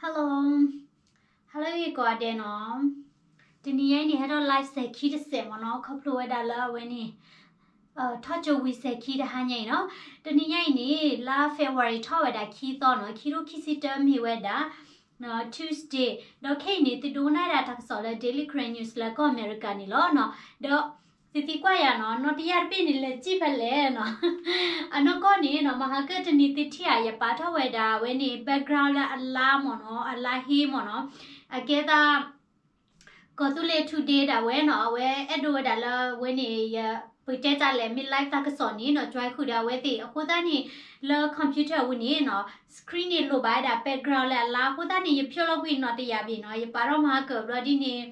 Hello, hello ဂ့ၤကိးဂၤဒဲးနီၤ. တနံၤညါအံၤန့ၣ် ဟဲထီၣ် live စဲၤခံတစဲးမ့ၢ်နီၤ, ခီဖျိဝဲဒၣ်လၢအဝဲန့ၣ် ထီၣ်ကၠိဝံၤစဲၤခံတဟါညါအံၤနီၤ. တနံၤညါအံၤန့ၣ် လါ February ထီၣ်ဝဲဒၣ်ခံသီနီၤ, ခံထိခံဆံတၢ မ့ၢ်ဝဲဒၣ် Tuesday, ဒီးခဲအံၤန့ၣ် သုဒိကနၣ်ဝဲဒၣ်တၢ်ကစီၣ်လၢ Daily Karen News လၢကီၢ်အမဲရကၤန့ၣ်လီၤနီၤ. ဒီးသုသံကွၢ်ယၤနီၤ, နီၢ်တယၢ်တဘ့ၣ်န့ၣ် လဲၤစံၣ်ဖဲလဲၣ်နီၤ. အနီၢ်ကီၢ်န့ၣ်နီၤ, မဟါကၢၣ်တနံၤသုထံၣ်ဧါ, ယပာ်ထီၣ်ဝဲဒၣ်အဝဲန့ၣ် background လၢအလါမ့ၢ်နီၤ, အလါဟ့မ့ၢ်နီၤ, အကဲသး ကီၢ်သူလ့ၤ Today ဒၣ်ဝဲနီၤ, အဝဲအဲၣ်ဒိးဝဲဒၣ်လၢအဝဲန့ၣ် ယ ပတဲတၢ်လဲၣ် မ့ၢ် live တၢ်ကစီၣ်န့ၣ်နီၤ, join ဃုာ်ဒီးအဝဲသ့ၣ်. အဃိသတးန့ၣ် လၢ computer အပူၤန့ၣ်နီၤ, screen န့ၣ်လိၣ်ဘၣ်ဝဲဒၣ် background လၢအလါ, အဃိသတးန့ၣ် ယဖျိလီၤကွံာ်နီၢ်တယၢ်ဘ့ၣ်နီၤ, ယပာ်ထီၣ်မဟါကၢၣ်ဘျီဒ်န့ၣ်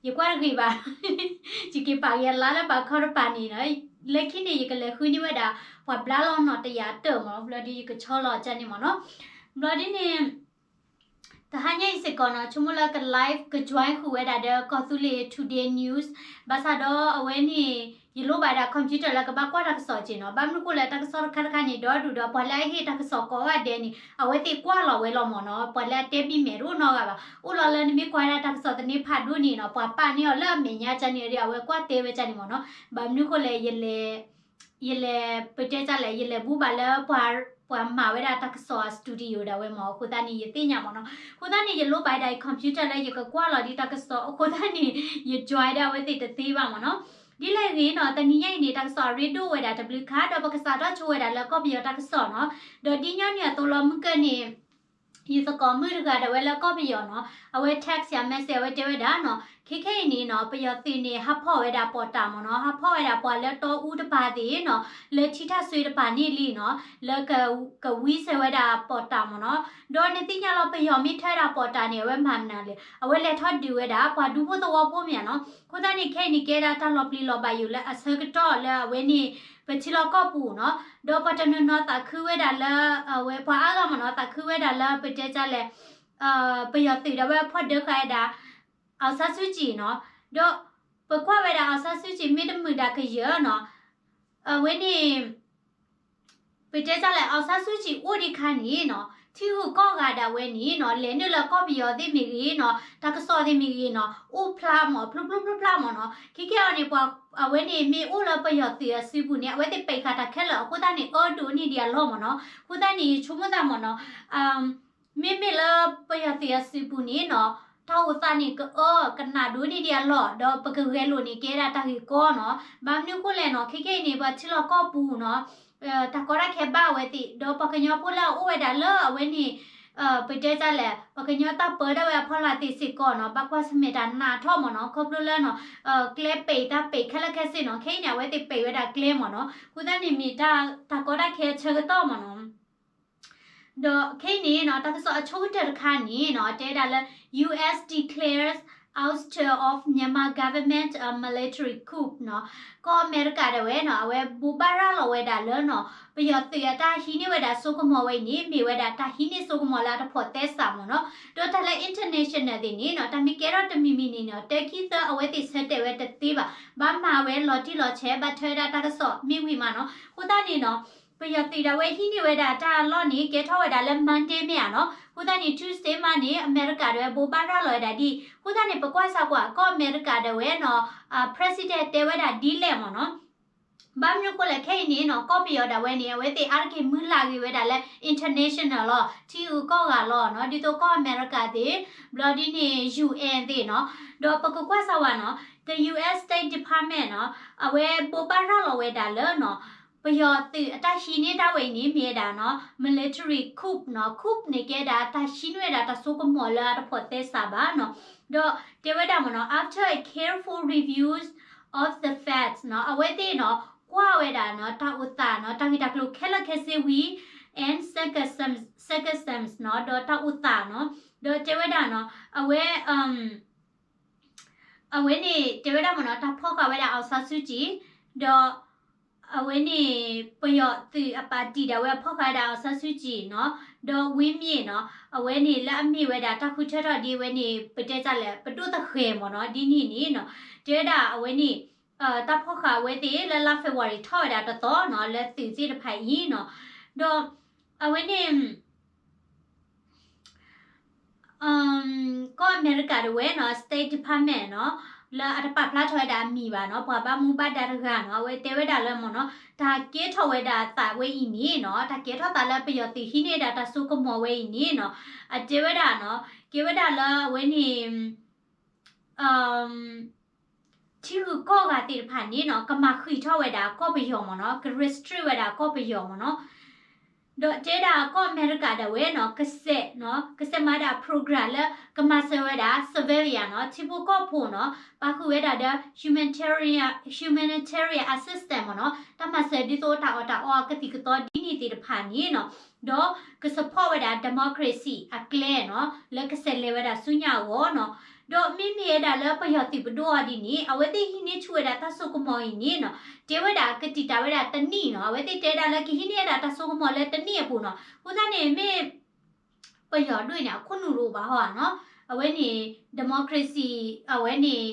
ယကွၢ်တဂ့ၤဘၣ်, ယက့ၤပာ်က့ၤအလါလၢပာ်ခီတပၤန့ၣ်နီၤ. လၢခံန့ၣ် ယကလဲၤဃုန့ၢ်ဝဲဒၣ် ပှၤဘျါလီၤနီၢ်တယၢ်တၢၢ်မ့ၢ်နီၤ, ဘျီဒ်ယကဆီလီၤကၢ်န့ၣ်မ့ၢ်နီၤ. ဘျီဒ်န့ၣ် တဟါညါအံၤစ့ၢ်ကီးနီၤ, ဆိကမိၣ်လၢက live က join ဃုာ်ဝဲဒၣ်ဒီး ကီၢ်သူလ့ၤ Today News, ဘၣ်ဆၣ်ဒီးအဝဲန့ၣ် ယလိၣ်ဘၣ်ဝဲဒၣ် computer လၢကဘၣ်ကွၢ်တၢ်ကစီၣ်က့ၤနီၤ. ဘၣ်မနုၤဃိလဲၣ်, တၢ်ကစီၣ်တခါတခါန့ၣ် ဒီဒူၣ်ဒီး ပှၤလၢအဟ့ၣ်တၢ်ကစီၣ်ကိးဂၤဒဲးန့ၣ် အဝဲသ့ၣ်ကွၢ်လီၤဝဲလီၤမ့ၢ်နီၤ, ပှၤလၢအတဲဘံၣ်မဲာ်တအိၣ်နီတဂၤဘၣ်. အိၣ်လီၤလၢနမ့ၢ်ကွၢ်ဝဲဒၣ်တၢ်ကစီၣ်သန့ဖးဒိၣ်န့ၣ်နီၤ, ပှၤပာ်န့ၢ်အီၤလၢအမဲာ်ညါကၢ်န့ၣ်ဒီး အဝဲကွၢ်တဲဝဲကၢ်န့ၣ်မ့ၢ်နီၤ. ဘၣ်မနုၤဃိလဲၣ်, ယလဲၤ ယလဲၤ ပတဲတၢ်လဲၣ်, ယလဲၤဘူးဘၣ်လၢပှၤ ပှၤမၤဝဲဒၣ်တၢ်ကစီၣ်အ studio ဒၣ်ဝဲမ့ၢ်, အဃိသတးန့ၣ် ယသ့ၣ်ညါမ့ၢ်နီၤ. အဃိသတးန့ၣ် ယလိၣ်ဘၣ်ဝဲဒၣ် computer လၢယကကွၢ်လီၤဒ်တၢ်ကစီၣ်, အဃိသတးန့ၣ် ယ join ဒၣ်အဝဲသ့ၣ်တသ့ဘၣ်မ့ၢ်နီၤ. ဒ်လဲၣ်ဂ့ၤနီၤ, တနံၤညါအံၤန့ၣ် တၢ်ကစီၣ်အရ့ဒိၣ်ဝဲဒၣ်တဘျုးခါ, ဒီးပကစးထီၣ်ဆိဝဲဒၣ်လၢကီၢ်ပယီၤတၢ်ကစီၣ်နီၤ. ဒီးဒ်ညီနုၢ်အသိးလီၤ, မုၢ်ကၢၢ်န့ၣ် ယသကိးမုၣ်တဂၤဒၣ်ဝဲလၢကီၢ်ပယီၤနီၤ, အဝဲ text ယၤ message အဝဲတဲဝဲဒၣ်နီၤ, ခဲခဲအံၤန့ၣ်နီၤ, ပယီၤသုးန့ၣ် ဟးဖီၣ်ဝဲဒၣ်ပီးတၢ်မ့ၢ်နီၤ, ဟးဖီၣ်ဝဲဒၣ်ပှၤလၢတီအူတပၤသ့ၣ်နီၤ, လၢထံထၣ်စွ့တပၤန့ၣ်လံနီၤ, လၢက ကဝံစဲးဝဲဒၣ်ပီးတၢ်မ့ၢ်နီၤ. ဒီးနသ့ၣ်ညါလီၤ ပယီၤမ့ၢ်ထၢဝဲဒၣ်ပီးတၢ်န့ၣ် အဝဲမၤမနုၤလဲၣ်, အဝဲလဲၤထီၣ်ဒုးဝဲဒၣ် ပှၤဒူဖိသဝီဖိမ့ၢ်ဧါနီၤ. အဃိသတးန့ၣ် ခဲအံၤန့ၣ် ကဲဒၣ်တၢ်လီၤပျံၤလီၤဘၣ်ယိၣ်လၢအဆၢကတီၢ်လၢအဝဲန့ၣ် ပထံလီၢ်ကီၢ်ပူၤနီၤ. ဒီးပှၤတနီၤနီၤသးခုဝဲဒၣ်လၢ အဝဲပှၤအါဂၤမ့ၢ်နီၤ, သးခုဝဲဒၣ်လၢပတဲတၢ်လဲၣ် ပယီၤသုးဒၣ်ဝဲဖီၣ်ဒၢဃာ်ဝဲဒၣ် အောင်ဆန်းစုကြည် နီၤ. ဒီးပကွၢ်ဝဲဒၣ် အောင်ဆန်းစုကြည် မ့ၢ်တမုာ်ဒၣ်ကယၢၤနီၤ, အဝဲန့ၣ် ပတဲတၢ်လဲၣ် အောင်ဆန်းစုကြည် အိၣ်ဒံးခါန့ၣ်နီၤ, ထံဂုၤကီၢ်ဂၤဒၣ်ဝဲန့ၣ်နီၤ, လဲၤနုာ်လၢကီၢ်ပယီၤသ့ၣ်မ့ၢ်ဂ့ၤနီၤ, တၢ်ကစီၣ်သ့ၣ်မ့ၢ်ဂ့ၤနီၤ, အိၣ်ဖျါမ့ၢ် ဖျိဖျိဖျိဖျါမ့ၢ်နီၤ. ခဲကဲအံၤန့ၣ် ပှၤ အဝဲန့ၣ်မ့ၢ်အိၣ်လၢပယီၤသုးအစုပူၤန့ၣ် အဝဲသ့ၣ်ပိတ်ဃာ်တၢ်ခဲလၢာ်, အဃိသတးန့ၣ် အၢဒိၣ်န့ၢ်ဒံးအလီၢ်မ့ၢ်နီၤ. အဃိသတးန့ၣ် ယဆိကမိၣ်သးမ့ၢ်နီၤ, မ့မ့ၢ်လၢပယီၤသုးအစုပူၤန့ၣ်နီၤ, တၢ်အိၣ်သးန့ၣ် ကအၢကနၣ်ဒိၣ်န့ၢ်ဒံးအလီၢ်, ဒီးပကဂဲၤလိာ်န့ၣ် ကဲဒၣ်တၢ်ဂ့ၢ်ကီနီၤ. ဘၣ်မနုၤအဃိလဲၣ်နီၤ, ခဲကဲအံၤန့ၣ် ပှၤထံလီၢ်ကီၢ်ပူၤနီၤ, တၢ်ကီတၢ်ခဲဘၣ်အဝဲသ့ၣ်, ဒီးပှၤကညီဖိလၢအအိၣ်ဝဲဒၣ်လၢအဝဲန့ၣ် ပတဲတၢ်လဲၣ် ပှၤကညီတၢ်ပၢဒၣ်ဝဲအဖီလာ်သ့ၣ်စ့ၢ်ကီးနီၤ, ဘၣ်ကွၢ်ဆၢၣ်မဲာ်တၢ်နးထီၣ်မ့ၢ်နီၤ, ခီဖျိလၢနီၤ, ကျဲပိတ်တၢ်ပိတ်ခဲလၢာ်ခဲဆ့နီၤ, ခဲအံၤန့ၣ် အဝဲသ့ၣ်ပိတ်ဝဲဒၣ်ကျဲမ့ၢ်နီၤ, အဃိသတးန့ၣ်မ့ၢ်တၢ် တၢ်ကီတၢ်ခဲအဆၢကတီၢ်မ့ၢ်နီၤ. ဒီးခဲအံၤန့ၣ်နီၤ, တၢ်ကစီၣ်အဆိကတၢၢ်တခါန့ၣ်နီၤ, တဲဒၣ်လၢ U S declares ouster of Myanmar government a military coup နီၤ, ကီၢ်အမဲရကၤဒၣ်ဝဲနီၤ, အဝဲဘိးဘၣ်ရၤလီၤဝဲဒၣ်လၢနီၤ, ပယီၤသုးအတၢ်ဟံးန့ၢ်ဝဲဒၣ်စိကမီၤဝဲအံၤန့ၣ် မ့ၢ်ဝဲဒၣ်တၢ်ဟံးန့ၢ်စိကမီၤလၢအတဖိးသဲစးမ့ၢ်နီၤ. ဒီးတၢ်လၢ international သ့ၣ်န့ၣ်နီၤ, တၢ်မ့ၢ်ကဲထီၣ်တမံၤမံၤန့ၣ်နီၤ, တၢ်ခံသၢအဝဲသ့ၣ်ဆၢတဲာ်ဝဲတသ့ဘၣ်, ဘၣ်မၤဝဲလီၤတံၢ်လီၤဆဲး ဘၣ်ထွဲဝဲဒၣ်တၢ်ကစီၣ်မ့ၢ်ဝံၤမးနီၤ. အဃိသတးန့ၣ်နီၤ, ပယီၤသုးဒၣ်ဝဲဟံးန့ၢ်ဝဲဒၣ်တၢ်အလီၢ်န့ၣ် ကဲထီၣ်ဝဲဒၣ်လၢ Monday မ့ၢ်ဧါနီၤ. အဃိသတးန့ၣ် Tuesday မးန့ၣ် အမဲရကၤဒၣ်ဝဲဘိးဘၣ်ရၤလီၤဝဲဒၣ်ဒ်အံၤ. အဃိသတးန့ၣ် ပကွၢ်စၢ်ကွၢ် ကီၢ်အမဲရကၤဒၣ်ဝဲနီၤ, president တဲဝဲဒၣ်ဒ်လဲၣ်မ့ၢ်နီၤ. ဘၣ်မနုၤအဃိလဲၣ် ခဲအံၤန့ၣ်နီၤ, ကီၢ်ပယီၤဒၣ်ဝဲန့ၣ် အဝဲသ့ၣ်အါတက့ၢ်မုၢ်လၢ်ဂ့ၤဝဲဒၣ်လၢ international လီၤ, ထံဂုၤကီၢ်ဂၤလီၤနီၤ. ဒ်သိးကီၢ်အမဲရကၤသ့ၣ်, ဘျီဒ်န့ၣ် U N သ့ၣ်နီၤ. ဒီးပကကွၢ်စၢ်ဝဲနီၤ, the U S State Department နီၤ, အဝဲဘိးဘၣ်ရၤလီၤဝဲဒၣ်လၢနီၤ, ပယီၤသုးအတၢ်ဟံးန့ၢ်တၢ်ဝဲအံၤန့ၣ် မ့ၢ်ဝဲဒၣ်နီၤ, military coup နီၤ. Coup န့ၣ်ကဲဒၣ်တၢ်ဟံးန့ၢ်ဝဲဒၣ်တၢ်စိကမီၤလၢအတဖိးသဲစးဘၣ်နီၤ. ဒီးတဲဝဲဒၣ်မ့ၢ်နီၤ, after a careful reviews of the facts နီၤ, အဝဲသ့ၣ်နီၤ, ကွၢ်ဝဲဒၣ်နီၤ, တၢ်အိၣ်သးနီၤ, တၢ်ဂ့ၢ်တၢ်ကျိၤခဲလၢာ်ခဲဆ့ဝံၤ and circumstance နီၤ, ဒီးတၢ်အိၣ်သးနီၤ, ဒီးတဲဝဲဒၣ်နီၤ, အဝဲ အဝဲန့ၣ်တဲဝဲဒၣ်မ့ၢ်နီၤ, တၢ်ဖီၣ်ဃာ်ဝဲဒၣ် အောင်ဆန်းစုကြည်, ဒီးအဝဲန့ၣ် ပယီၤသုးအပၣ်တံၣ်ဒၣ်ဝဲအဖီၣ်ဃာ်ဝဲဒၣ် အောင်ဆန်းစုကြည်နီၤ, ဒီးဝံမ့ၢ်နီၤ, အဝဲန့ၣ်လၢအမ့ၢ်ဝဲဒၣ်တၢ်ဃုထၢထီၣ်ဒ်အဝဲန့ၣ် ပတဲတၢ်လဲၣ် ပဒိၣ်သဃဲၤမ့ၢ်နီၤ, ဒ်န့ၣ်န့ၣ်နီၤ, တဲဝဲဒၣ်အဝဲန့ၣ် တၢ်ဖီၣ်ဃာ်အဝဲသ့ၣ်လၢလါ February ထီၣ်ဝဲဒၣ်တသီနီၤ, လၢသုးသ့ၣ်တဖၣ်အံၤနီၤ, ဒီးအဝဲန့ၣ် ကီၢ်အမဲရကၤတဝဲနီၤ State Department နီၤ လၢအတပာ်ဖျါထီၣ်ဝဲဒၣ်အမံၤဘၣ်နီၤ ပှၤဘၣ်မူဘၣ်ဒါတဂၤနီၤ အဝဲတဲဝဲဒၣ်လၢမ့ၢ်နီၤ တၢ်ကဲထီၣ်ဝဲဒၣ်သးဝဲအံၤန့ၣ်နီၤ တၢ်ကဲထီၣ်သးလၢပယီၤသုးဟံးန့ၢ်ဒၣ်တၢ်စိကမီၤဝဲအံၤန့ၣ်နီၤ အတဲဝဲဒၣ်နီၤ ကဲဝဲဒၣ်လၢအဝဲန့ၣ် ထံဂုၤကီၢ်ဂၤသ့ၣ်တဖၣ်န့ၣ်နီၤ ကမၤဃံးထီၣ်ဝဲဒၣ်ကီၢ်ပယီၤမ့ၢ်နီၤ က restrict ဝဲဒၣ်ကီၢ်ပယီၤမ့ၢ်နီၤ ဒီးတဲဒၣ်ကီၢ်အမဲရကၤဒၣ်ဝဲနီၤ ကစဲးနီၤ ကစဲးမၤဒၣ် program လၢကမၤစၢၤဝဲဒၣ် civilian နီၤ ထံဖိကီၢ်ဖိနီၤ ပာ်ဃုာ်ဝဲဒၣ်ဒီး humanitarian humanitarian assistance မ့ၢ်နီၤ တၢ်မၤစၢၤဒ်သိးတၢ်အီၣ်တၢ်အီကသံၣ်ကသီဒ်န့ၣ်သ့ၣ်တဖၣ်န့ၣ်နီၤ ဒီးက support ဝဲဒၣ် democracy အကျဲနီၤ လၢကစဲးလဲၤဝဲဒၣ်ဆူညါအဂီၢ်နီၤ ဒီးမ့မ့ၢ်ဝဲဒၣ်လၢပယီၤသုးပဒိၣ်အီၤဒ်န့ၣ် အဝဲသ့ၣ်ဟံးန့ၢ်ဆူၣ်ဝဲဒၣ်တၢ်စိကမီၤအံၤန့ၣ်နီၤ တဲဝဲဒၣ်ကတံာ်တာ်ဝဲဒၣ်တနံၣ်နီၤ အဝဲသ့ၣ်တဲဝဲဒၣ်လၢကဟံးန့ၢ်ဝဲဒၣ်တၢ်စိကမီၤလၢတနံၣ်အပူၤနီၤ အဃိသတးန့ၣ်မ့ၢ် ပယီၤဒိၣ်န့ၣ် အခိၣ်နူာ်တအိၣ်ဘၣ်ဟီဧါနီၤ အဝဲန့ၣ် democracy အဝဲန့ၣ်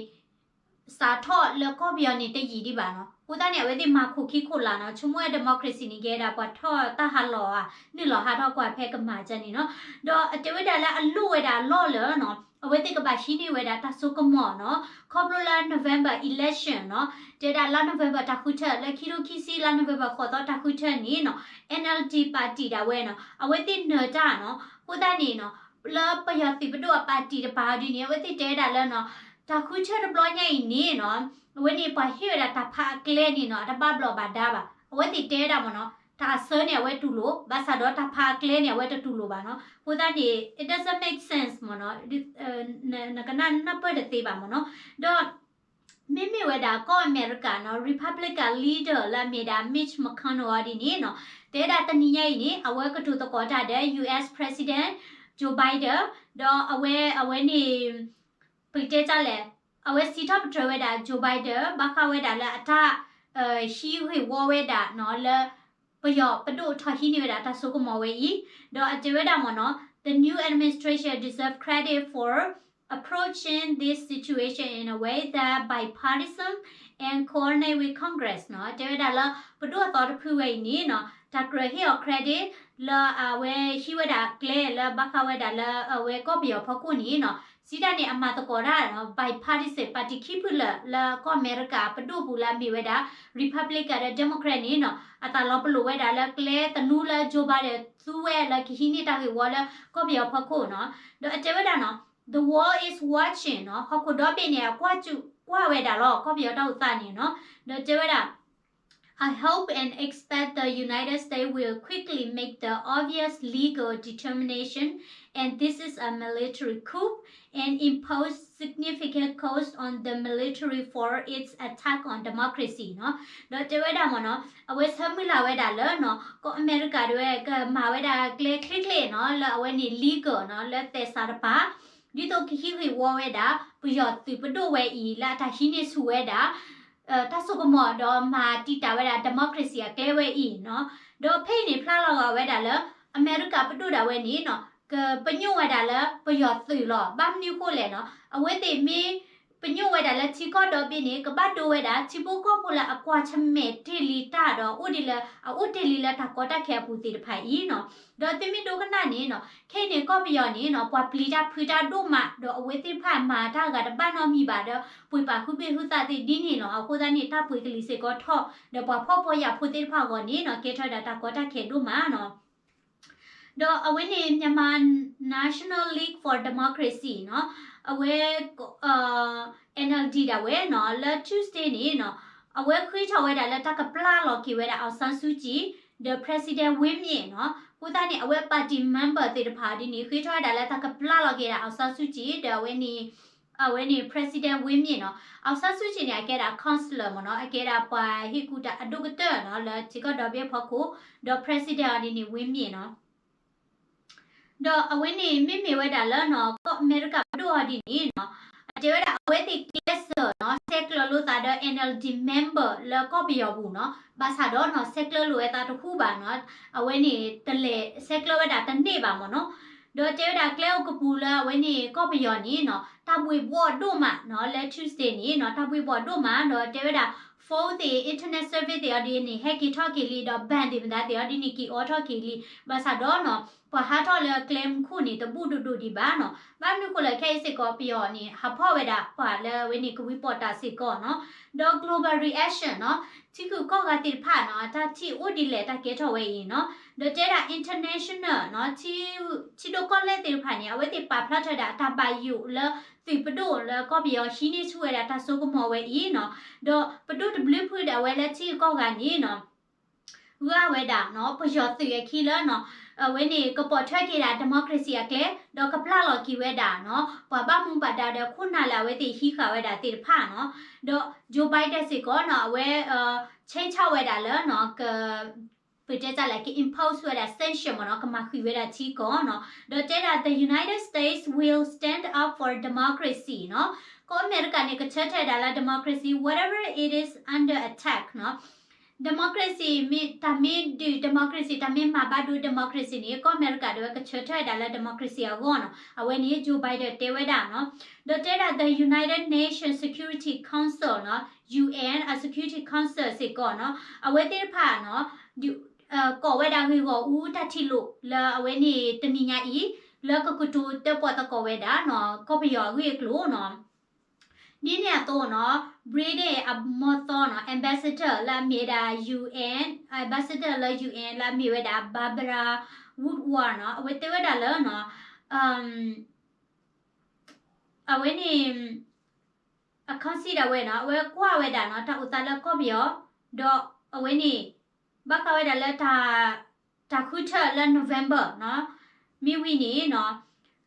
စးထီၣ်လၢကီၢ်ပယီၤန့ၣ်တယံာ်ဒံးဘၣ်နီၤ အဃိသတးန့ၣ် အဝဲသ့ၣ်မၤခိၣ်ခံခိၣ်လာ်နီၤ ဆိကမိၣ်ဝဲ democracy န့ၣ် ကဲဒၣ်ပှၤထီၣ်တၢ်ဟးလီၤဧါ နုာ်လီၤဟးထီၣ်ကွၢ်ဖဲကမၤကၢန့ၣ်နီၤ ဒီးအတဲဝဲဒၣ်လၢအလိၣ်ဝဲဒၣ်အလီၢ်လၢနီၤ အဝဲသ့ၣ်ကဘၣ်ဟံးန့ၢ်ဝဲဒၣ်တၢ်စိကမီၤနီၤ ခီဖျိလၢ November election နီၤ တဲဒၣ်လါ November တၢ်ဃုထၢၣ် လၢခံထိခံဆံလါ November ဃိးသီတၢ်ဃုထၢၣ်န့ၣ်နီၤ NLD party ဒၣ်ဝဲနီၤ အဝဲသ့ၣ်နၢၤတၢ်နီၤ အဃိသတးန့ၣ်နီၤ လၢပယီၤသုးပဒိၣ်အ party တပၤဒ်န့ၣ် အဝဲသ့ၣ်တဲဝဲဒၣ်လၢနီၤ တၢ်ဃုထၢၣ်တဘျီညါအံၤန့ၣ်နီၤ အဝဲန့ၣ်ပှၤဟ့ၣ်ဝဲဒၣ်တၢ်ဖးအကျဲန့ၣ်နီၤ အတဘၣ်ဘျီးဘၣ်ဒါဘၣ် အဝဲသ့ၣ်တဲဝဲဒၣ်မ့ၢ်နီၤ တၢ်အဆၢန့ၣ်အဝဲတူၢ်လိာ် ဘၣ်ဆၣ်ဒီးတၢ်ဖးအကျဲန့ၣ် အဝဲတတူၢ်လိာ်ဘၣ်နီၤ အဃိသတးန့ၣ် it doesn't make sense မ့ၢ်နီၤ နကနၣ်နၢ်ပၢၢ်တသ့ဘၣ်မ့ၢ်နီၤ ဒီး မ့မ့ၢ်ဝဲဒၣ်ကီၢ်အမဲရကၤနီၤ Republican leader လၢအမ့ၢ်ဒၣ် Mitch McConnell အီၤဒ်န့ၣ်နီၤ တဲဝဲဒၣ်တနံၤညါအံၤန့ၣ် အဝဲကတိၤသကိးတၢ်ဒီး US President Joe Biden ဒီးအဝဲ အဝဲန့ၣ် ပကတဲတၢ်လဲၣ် အဝဲစံးထီၣ်ပတြၢၤဝဲဒၣ် Joe Biden ဘၣ်ဃးဝဲဒၣ်လၢအတၢ် ဟံးဂ့ၢ်ဝီဝဲဒၣ်နီၤ လၢ ပယီၤပဒိၣ်ထီၣ်ဟံးန့ၢ်ဝဲဒၣ်တၢ်စိကမီၤဝဲအံၤ ဒီးအတဲဝဲဒၣ်မ့ၢ်နီၤ The new administration deserve credit for approaching this situation in a way that bipartisan and coordinate with Congress နီၤ တဲဝဲဒၣ်လၢ ပဒိၣ်အသီတဖုဝဲအံၤန့ၣ်နီၤ တၢ်ကြၢးဟ့ၣ်အီၤ credit လၢအဝဲဟံးဝဲဒၣ်ကျဲလၢဘၣ်ဃးဝဲဒၣ်လၢ အဝဲကီၢ်ပယီၤဖီခိၣ်န့ၣ်နီၤ စံးတၢ်န့ၣ် အမၤသကိးတၢ်နီၤ bipartisan party ခံဖုလၢာ် လၢကီၢ်အမဲရကၤပဒိၣ်ပူၤလၢအမ့ၢ်ဝဲဒၣ် Republican ဒီး Democrat န့ၣ်နီၤ အသးလီၤပလိာ်ဝဲဒၣ်လၢကျဲသနူလၢ Joe Biden သူဝဲလၢကဟံးန့ၢ်တၢ်ဂ့ၢ်ဝီလၢကီၢ်ပယီၤဖီခိၣ်နီၤ ဒီးအတဲဝဲဒၣ်နီၤ The world is watching နီၤ ဟီၣ်ခိၣ်ဒီဘ့ၣ်န့ၣ် အကွၢ်စူၣ်ကွၢ်ဝဲဒၣ်လီၤ ကီၢ်ပယီၤတၢ်အိၣ်သးန့ၣ်နီၤ ဒီးတဲဝဲဒၣ် I hope and expect the United States will quickly make the obvious legal determination, and this is a military coup, and impose significant cost on the military for its attack on democracy နီၤ ဒီးတဲဝဲဒၣ်မ့ၢ်နီၤ အဝဲဆၢမုၢ်လၢ်ဝဲဒၣ်လၢနီၤ ကီၢ်အမဲရကၤတဝဲ ကမၤဝဲဒၣ်ကျဲချ့ချ့နီၤ လၢအဝဲန့ၣ် legal နီၤ လၢသဲးစးတပၤ ဒ်သိးကဟံးဂ့ၢ်ဝီဝဲဒၣ် ပယီၤသုးပဒိၣ်ဝဲအံၤ လၢအတၢ်ဟံးန့ၢ်ဆူၣ်ဝဲဒၣ် တၢ်စိကမီၤဒီးမၤတံာ်တာ်ဝဲဒၣ် democracy အကျဲဝဲအံၤနီၤ ဒီးဖဲအံၤန့ၣ် ဖျါလီၤဂာ်ဝဲဒၣ်လၢ အမဲရကၤပဒိၣ်ဒၣ်ဝဲန့ၣ်နီၤ ကပညိၣ်ဝဲဒၣ်လၢပယီၤသုးလီၤ ဘၣ်မနုၤဃိလဲၣ်နီၤ အဝဲသ့ၣ်မ့ၢ်ပညိၣ်ဝဲဒၣ်လၢထံကီၢ်ဒီဘ့ၣ်န့ၣ် ကဘၣ်ဒိဝဲဒၣ် ထံဖိကီၢ်ဖိလၢအကွၢ်ဆၢၣ်မဲာ်တ့ၢ်လံတၢ်ဒီး အိၣ်ဒ်လၢ အအိၣ်တ့ၢ်လံလၢတၢ်ကီတၢ်ခဲအပူၤသ့ၣ်တဖၣ်အံၤနီၤ ဒီးသုမ့ၢ်ဒိကနၣ်န့ၣ်နီၤ ခဲအံၤန့ၣ် ကီၢ်ပယီၤန့ၣ်နီၤ ပှၤပျံၤတၢ်ဖုးတၢ်ဒိၣ်မး ဒီးအဝဲသ့ၣ်တဖၣ်မၤတၢ်ဂၤတဘၣ်နီတမံၤဘၣ်ဒီး ပှ့ၤပာ်ဃုဘ့ၣ်ဟုသးသ့ၣ်ဒ်န့ၣ်လီၤ. အဃိသတးန့ၣ် တၢ်ပှ့ၤကလံၤစ့ၢ်ကီးထီၣ် ဒီးပှၤဖှီၣ်ဖိယာ်ဖိသ့ၣ်တဖၣ်အဂီၢ်န့ၣ်နီၤ ကဲထီၣ်ဝဲဒၣ်တၢ်ကီတၢ်ခဲဒိၣ်မးနီၤ ဒီးအဝဲန့ၣ် Myanmar National League for Democracy နီၤ အဝဲ NLD ဒၣ်ဝဲနီၤ လၢ Tuesday န့ၣ်နီၤ အဝဲဃ့ထီၣ်ဝဲဒၣ်လၢတၢ်ကပျၢ်လီၤက့ၤဝဲဒၣ် အောင်ဆန်းစုကြည် ဒီး President Win Myint နီၤ အဃိသတးန့ၣ် အဝဲ party member သ့ၣ်တဖၣ်ဒ်န့ၣ် ဃ့ထီၣ်ဝဲဒၣ်လၢတၢ်ကပျၢ်လီၤက့ၤဒၣ် အောင်ဆန်းစုကြည် ဒီးအဝဲန့ၣ် အဝဲန့ၣ် President Win Myint နီၤ အောင်ဆန်းစုကြည်န့ၣ် အကဲဒၣ် counselor မ့ၢ်နီၤ အကဲဒၣ်ပှၤဟ့ၣ်ကူၣ်တၢ်အဒိၣ်ကတၢၢ်နီၤ လၢထံကီၢ်ဒီဘ့ၣ်အဖီခိၣ် ဒီး President အီၤဒ်န့ၣ် Win Myint နီၤ ဒီးအဝဲန့ၣ်မ့မ့ၢ်ဝဲဒၣ်လၢနီၤ ကီၢ်အမဲရကၤပဒိၣ်အီၤဒ်န့ၣ်နီၤ အတဲဝဲဒၣ်အဝဲသ့ၣ်ကျဲးစၢးနီၤ ဆဲးကျၢလိာ်သးဒီး NLD member လၢကီၢ်ပယီၤပူၤနီၤ ဘၣ်ဆၣ်ဒီးနီၤ ဆဲးကျၢလိာ်ဝဲသးတဟူဘၣ်နီၤ အဝဲန့ၣ်တလဲၤဆဲးကျၢဝဲဒၣ်တန့ၢ်ဘၣ်မ့ၢ်နီၤ ဒီးတဲဝဲဒၣ်ကျဲအိၣ်ကပူၤလၢအဝဲန့ၣ်ကီၢ်ပယီၤန့ၣ်နီၤ တၢ်ဘှ့ၣ်ဘှီၣ်ဒိၣ်မးနီၤ လၢ Tuesday န့ၣ်နီၤ တၢ်ဘှ့ၣ်ဘှီၣ်ဒိၣ်မး ဒီးတဲဝဲဒၣ် phone သ့ၣ် internet service သ့ၣ်အီၤဒ်န့ၣ် ဟဲက့ၤထီၣ်က့ၤလံ ဒီး ban သ့ၣ်မတၤသ့ၣ်အီၤဒ်န့ၣ် က့ၤအိးထီၣ်က့ၤလံ. ဘၣ်ဆၣ်ဒီးနီၤ ပှၤဟးထီၣ်လၢကျဲမုၢ်ခိၣ်န့ၣ် တဘူၣ်ဒိၣ်ဒိၣ်ဒံးဘၣ်နီၤ. ဘၣ်မနုၤဃိလဲၣ် ခဲအံၤစ့ၢ်ကီး ပယီၤန့ၣ် ဟးဖီၣ်ဝဲဒၣ်ပှၤလၢအဝဲန့ၣ် ကဝံၤပိာ်တာ်စ့ၢ်ကီးနီၤ. ဒီး global reaction နီၤ ထံဂုၤကီၢ်ဂၤသ့ၣ်တဖၣ်နီၤ အတၢ်ထံၣ်အိၣ်ဒ်လဲၣ် တၢ်ကဲထီၣ်ဝဲအံၤနီၤ. ဒီးတဲဒၣ် international နီၤ ထံဒိၣ်ကီၢ်လဲၢ်သ့ၣ်တဖၣ်န့ၣ် အဝဲသ့ၣ်ပာ်ဖျါထီၣ်ဝဲဒၣ်တၢ်ဘၣ်ယိၣ်လၢသုးပဒိၣ်လၢကီၢ်ပယီၤဟံးန့ၢ်ဆူၣ်ဝဲဒၣ်တၢ်စိကမီၤဝဲအံၤနီၤ. ဒီးပဒိၣ်တဘျုးဖုဒီးအဝဲလၢထံဂုၤကီၢ်ဂၤန့ၣ်နီၤ ဂၢ်ဝဲဒၣ်နီၤ ပယီၤသုးအခံလၢနီၤ အဝဲန့ၣ် ကပိာ်ထွဲက့ၤဒၣ် democracy အကျဲ ဒီးကပျၢ်လီၤက့ၤဝဲဒၣ်နီၤ ပှၤဘၣ်မူဘၣ်ဒါဒီးခိၣ်နၢ်လၢအဝဲသ့ၣ်ဟံးဃာ်ဝဲဒၣ်သ့ၣ်တဖၣ်နီၤ. ဒီး Joe Biden စ့ၢ်ကီးနီၤ အဝဲ ဆဲးဆၣ်ဝဲဒၣ်လၢနီၤ က ပတဲတၢ်လဲၣ် က impose ဝဲဒၣ် sanction မ့ၢ်နီၤ ကမၤဃံးဝဲဒၣ်ထံကီၢ်နီၤ. ဒီးတဲဒၣ် the United States will stand up for democracy နီၤ ကီၢ်အမဲရကၤန့ၣ် ကဆၢထၢၣ်ဒၣ်လၢ democracy wherever it is under attack နီၤ. democracy မ့ၢ်တၢ်မ့ၢ်ဒုး democracy တၢ်မ့ၢ်မၤဘၣ်ဒိ democracy န့ၣ် ကီၢ်အမဲရကၤဒၣ်ဝဲကဆၢထၢၣ်ဒၣ်လၢ democracy အဂီၢ်နီၤ. အဝဲန့ၣ် Joe Biden တဲဝဲဒၣ်နီၤ. ဒီးတဲဒၣ် the United Nations Security Council နီၤ ယူဢဵၼ် အ Security Council စ့ၢ်ကီးနီၤ အဝဲသ့ၣ်တဖၣ်နီၤ ကိးဝဲဒၣ်ဂ့ၢ်ဂီၢ်အူတၢ်ထံၣ်လိာ်လၢအဝဲန့ၣ်တနံၤညါအံၤ လၢကကတိၤတဲပီၣ်သကိးဝဲဒၣ်နီၤ ကီၢ်ပယီၤအဂ့ၢ်အကျိၤနီၤ. ဒ်န့ၣ်အသိးနီၤ Britain အမီၢ်သီနီၤ ambassador လၢအမ့ၢ်ဝဲဒၣ် ယူဢၢၼ် ambassador လၢ ယူဢၢၼ် လၢအမ့ၢ်ဝဲဒၣ် Barbara Woodward နီၤ အဝဲတဲဝဲဒၣ်လၢနီၤ အဝဲန့ၣ် အခီၣ်စံၣ်ဒၣ်ဝဲနီၤ အဝဲကွၢ်ဝဲဒၣ်နီၤ တၢ်အိၣ်သးလၢကီၢ်ပယီၤ ဒီးအဝဲန့ၣ် ဘၣ်ဃးဝဲဒၣ်လၢ တၢ်ဃုထၢလၢ November နီၤ မ့ၢ်ဝံၤန့ၣ်နီၤ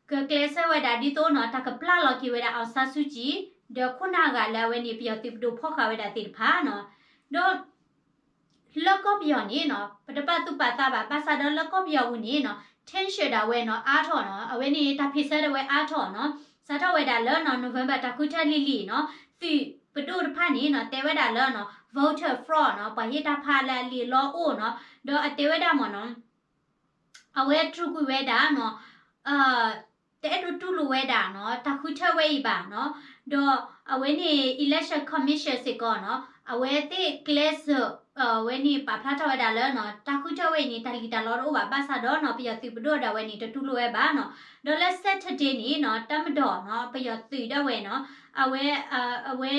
ကကျဲးစၢးဝဲဒၣ်ဒ်သိးနီၤ တၢ်ကပျၢ်လီၤက့ၤဝဲဒၣ် အောင်ဆန်းစုကြည် ဒီးခိၣ်နၢ်ဂၤလၢအဝဲန့ၣ် ပယီၤသုးပဒိၣ်ဖီၣ်ဃာ်ဝဲဒၣ်သ့ၣ်တဖၣ်နီၤ. ဒီး လၢကီၢ်ပယီၤန့ၣ်နီၤ ပတပာ်သူၣ်ပာ်သးဘၣ် ဘၣ်ဆၣ်ဒီးလၢကီၢ်ပယီၤပူၤန့ၣ်နီၤ tension ဒၣ်ဝဲနီၤ အါထီၣ်နီၤ အဝဲန့ၣ် တၢ်ဖံးဆၢဒၣ်ဝဲအါထီၣ်နီၤ စးထီၣ်ဝဲဒၣ်လၢနီၤ November တၢ်ဃုထၢလံၤလံၤနီၤ သုးပဒိၣ်တဖၣ်န့ၣ်နီၤ တဲဝဲဒၣ်လၢနီၤ voter fraud နီၤ ပှၤဟ့ၣ်တၢ်ဖးလၢအလံာ်အလီအိၣ်နီၤ ဒီးအတဲဝဲဒၣ်မ့ၢ်နီၤ အဝဲတြူာ်ကွံာ်ဝဲဒၣ်နီၤ တအဲၣ်ဒိးတူၢ်လိာ်ဝဲဒၣ်နီၤ တၢ်ဃုထၢဝဲအံၤဘၣ်နီၤ ဒီးအဝဲန့ၣ် Election Commission စ့ၢ်ကီးနီၤ အဝဲသ့ၣ်ကျဲးစၢး အဝဲန့ၣ်ပာ်ဖျါထီၣ်ဝဲဒၣ်လၢနီၤ တၢ်ဃုထၢဝဲအံၤန့ၣ် တၢ်လံၣ်တၢ်လီတအိၣ်ဘၣ် ဘၣ်ဆၣ်ဒီးနီၤ ပယီၤသုးပဒိၣ်ဒၣ်ဝဲန့ၣ် တတူၢ်လိာ်ဝဲဘၣ်နီၤ ဒီးလၢ Saturday န့ၣ်နီၤ တပ်မတော်နီၤ ပယီၤသုးဒၣ်ဝဲနီၤ အဝဲ အဝဲ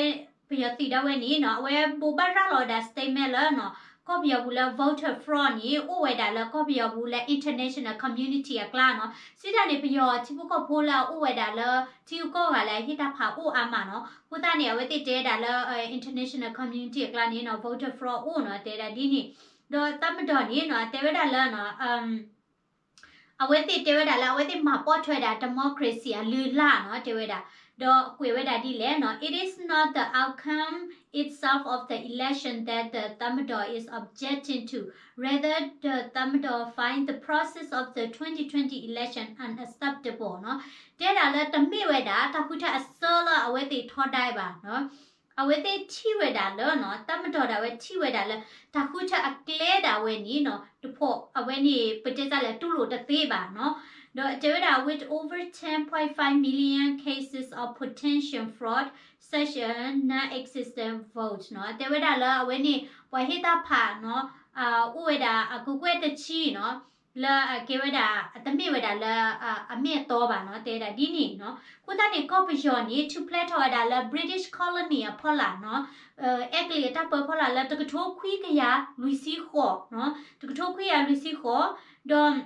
ပယီၤသုးဒၣ်ဝဲန့ၣ်နီၤ အဝဲဘိးဘၣ်ရၤလီၤဝဲဒၣ် statement လၢနီၤ ကီၢ်ပယီၤပူၤလၢ voter fraud န့ၣ် အိၣ်ဝဲဒၣ်လၢကီၢ်ပယီၤပူၤလၢ international community အကျါနီၤ စံးတၢ်န့ၣ် ပယီၤထံဖိကီၢ်ဖိလၢအအိၣ်ဝဲဒၣ်လၢ ထံဂုၤကီၢ်ဂၤလၢအဟ့ၣ်တၢ်ဖးအိၣ်အါမးနီၤ အဃိသတးန့ၣ် အဝဲသ့ၣ်တဲဒၣ်လၢ international community အကျါန့ၣ်နီၤ voter fraud အိၣ်နီၤ တဲဒၣ်ဒ်န့ၣ် ဒီးတပ်မတော်န့ၣ်နီၤ တဲဝဲဒၣ်လၢနီၤ အဝဲသ့ၣ်တဲဝဲဒၣ်လၢ အဝဲသ့ၣ်မၤပိာ်ထွဲဝဲဒၣ် democracy အလုၢ်အလၢ်နီၤ တဲဝဲဒၣ် ဒီးကွဲးဝဲဒၣ်ဒ်လဲၣ်နီၤ it is not the outcome itself of the election that the တပ်မတော် is objecting to, rather the တပ်မတော် find the process of the twenty twenty election unacceptable နီၤ တဲဒၣ်လၢတမ့ၢ်ဝဲဒၣ် တၢ်ဃုထၢအစၢလၢအဝဲသ့ၣ်ထီဒါဘၣ်နီၤ အဝဲသ့ၣ်ထံၣ်ဝဲဒၣ်လၢနီၤ တပ်မတော်ဒၣ်ဝဲထံၣ်ဝဲဒၣ်လၢ တၢ်ဃုထၢအကျဲဒၣ်ဝဲန့ၣ်နီၤ တဖိးအဝဲန့ၣ် ပတဲတၢ်လဲၣ် တူၢ်လိာ်တသ့ဘၣ်နီၤ ဒီးတဲဝဲဒၣ် with over ten point five million cases of potential fraud, such a non-existent vote နီၤ တဲဝဲဒၣ်လၢအဝဲန့ၣ် ပှၤဟ့ၣ်တၢ်ဖးနီၤ အိၣ်ဝဲဒၣ်အကကွဲၢ်တဆံနီၤ လၢအကဲဝဲဒၣ် အတမ့ၢ်ဝဲဒၣ်လၢ အမ့ၢ်အတီဘၣ်နီၤ တဲဝဲဒၣ်ဒ်န့ၣ်နီၤ အဃိသတးန့ၣ် ကီၢ်ပယီၤန့ၣ် ထူၣ်ဖျဲးထီၣ်ဝဲဒၣ်လၢ British colony အဖီလာ်နီၤ အဲကလံးအတၢ်ပၢဖီလာ်လၢ တကထိခွံကယၤလွံၢ်ဆံဃိးနီၤ တကထိခွံကယၤလွံၢ်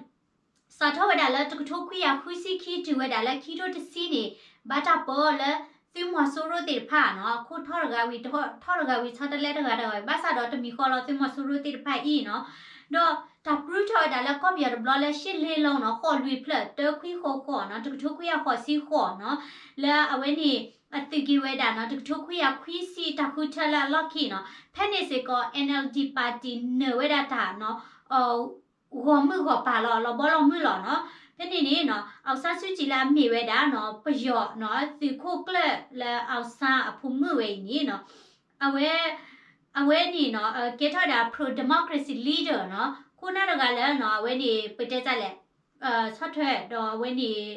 ဆံဃိး ဒီး စးထီၣ်ဝဲဒၣ်လၢ တကထိခွံကယၤဃုဆံခံ တုၤဝဲဒၣ်လၢခံထိတဆံန့ၣ် ဘၣ်တၢ်ပၢအီၤလၢ သုးမီၤစိရိၤသ့ၣ်တဖၣ်နီၤ အခိၣ်ထီၣ်တဂၤဝံၤထီၣ်တဂၤဝံၤ ဆီတလဲတဂၤတဂၤဝံၤ ဘၣ်ဆၣ်ဒီးတမံၤဃီလီၤ သုးမီၤစိရိၤသ့ၣ်တဖၣ်အံၤနီၤ ဒီးတၢ်ပြူထီၣ်ဝဲဒၣ်လၢကီၢ်ပယီၤတဘျီလၢ ရှစ်လေးလုံးနီၤ ဃိးလွံၢ်ဖျၢၣ် တၢခွံဃိးဃိးနီၤ တကထိခွံကယၤဃိးဆံဃိးနီၤ လၢအဝဲန့ၣ် အသုးက့ၤဝဲဒၣ်နီၤ တကထိခွံကယၤခွံဆံတၢ်ဃုထၢလၢအလီၢ်ခံနီၤ ဖဲန့ၣ်စ့ၢ်ကီး NLD party နၢၤဝဲဒၣ်တၢ်နီၤ ဂီၤမုၢ်ဂီၤပၤလီၤ လီၤဘီလီၤမုၢ်လီၤနီၤ ဖဲန့ၣ်န့ၣ်နီၤ အောင်ဆန်းစုကြည်လၢအမ့ၢ်ဝဲဒၣ်နီၤ ပယီၤနီၤ သုးခိၣ်ကျၢၢ်လၢ အောင်ဆန်း အဖိမုၣ်ဝဲအံၤန့ၣ်နီၤ အဝဲ အဝဲန့ၣ်နီၤ ကဲထီၣ်ဝဲဒၣ် pro democracy leader နီၤ ခိၣ်နၢ်တဂၤလၢနီၤ အဝဲန့ၣ် ပတဲတၢ်လဲၣ် ဆီၣ်ထွဲဒီးအဝဲန့ၣ်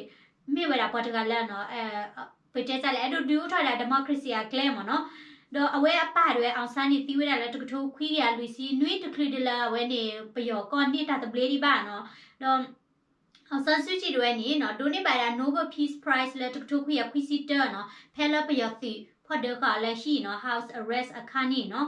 မ့ၢ်ဝဲဒၣ်ပှၤတဂၤလၢနီၤ ပတဲတၢ်လဲၣ် အဲၣ်ဒိးဒုးအိၣ်ထီၣ်ဝဲဒၣ် democracy အကျဲမ့ၢ်နီၤ ဒီးအဝဲအပၢ်ဒၣ်ဝဲ အောင်ဆန်း န့ၣ် သံဝဲဒၣ်လၢတကထိခွံကယၤလွံၢ်ဆံနွံ တချုးဒ်လၢအဝဲန့ၣ် ပယီၤကီၢ်န့ၢ်တၢ်သဘျ့ဒံးဘၣ်နီၤ. ဒီး အောင်ဆန်းစုကြည် ဒၣ်ဝဲန့ၣ်နီၤ ဒိးန့ၢ်ဘၣ်ဒၣ် Nobel Peace Prize လၢတကထိခွံကယၤခွံဆံတၢနီၤ ဖဲလၢပယီၤသုးဖီၣ်ဒၢဃာ်အီၤလၢဟံၣ်နီၤ house arrest အခါန့ၣ်နီၤ.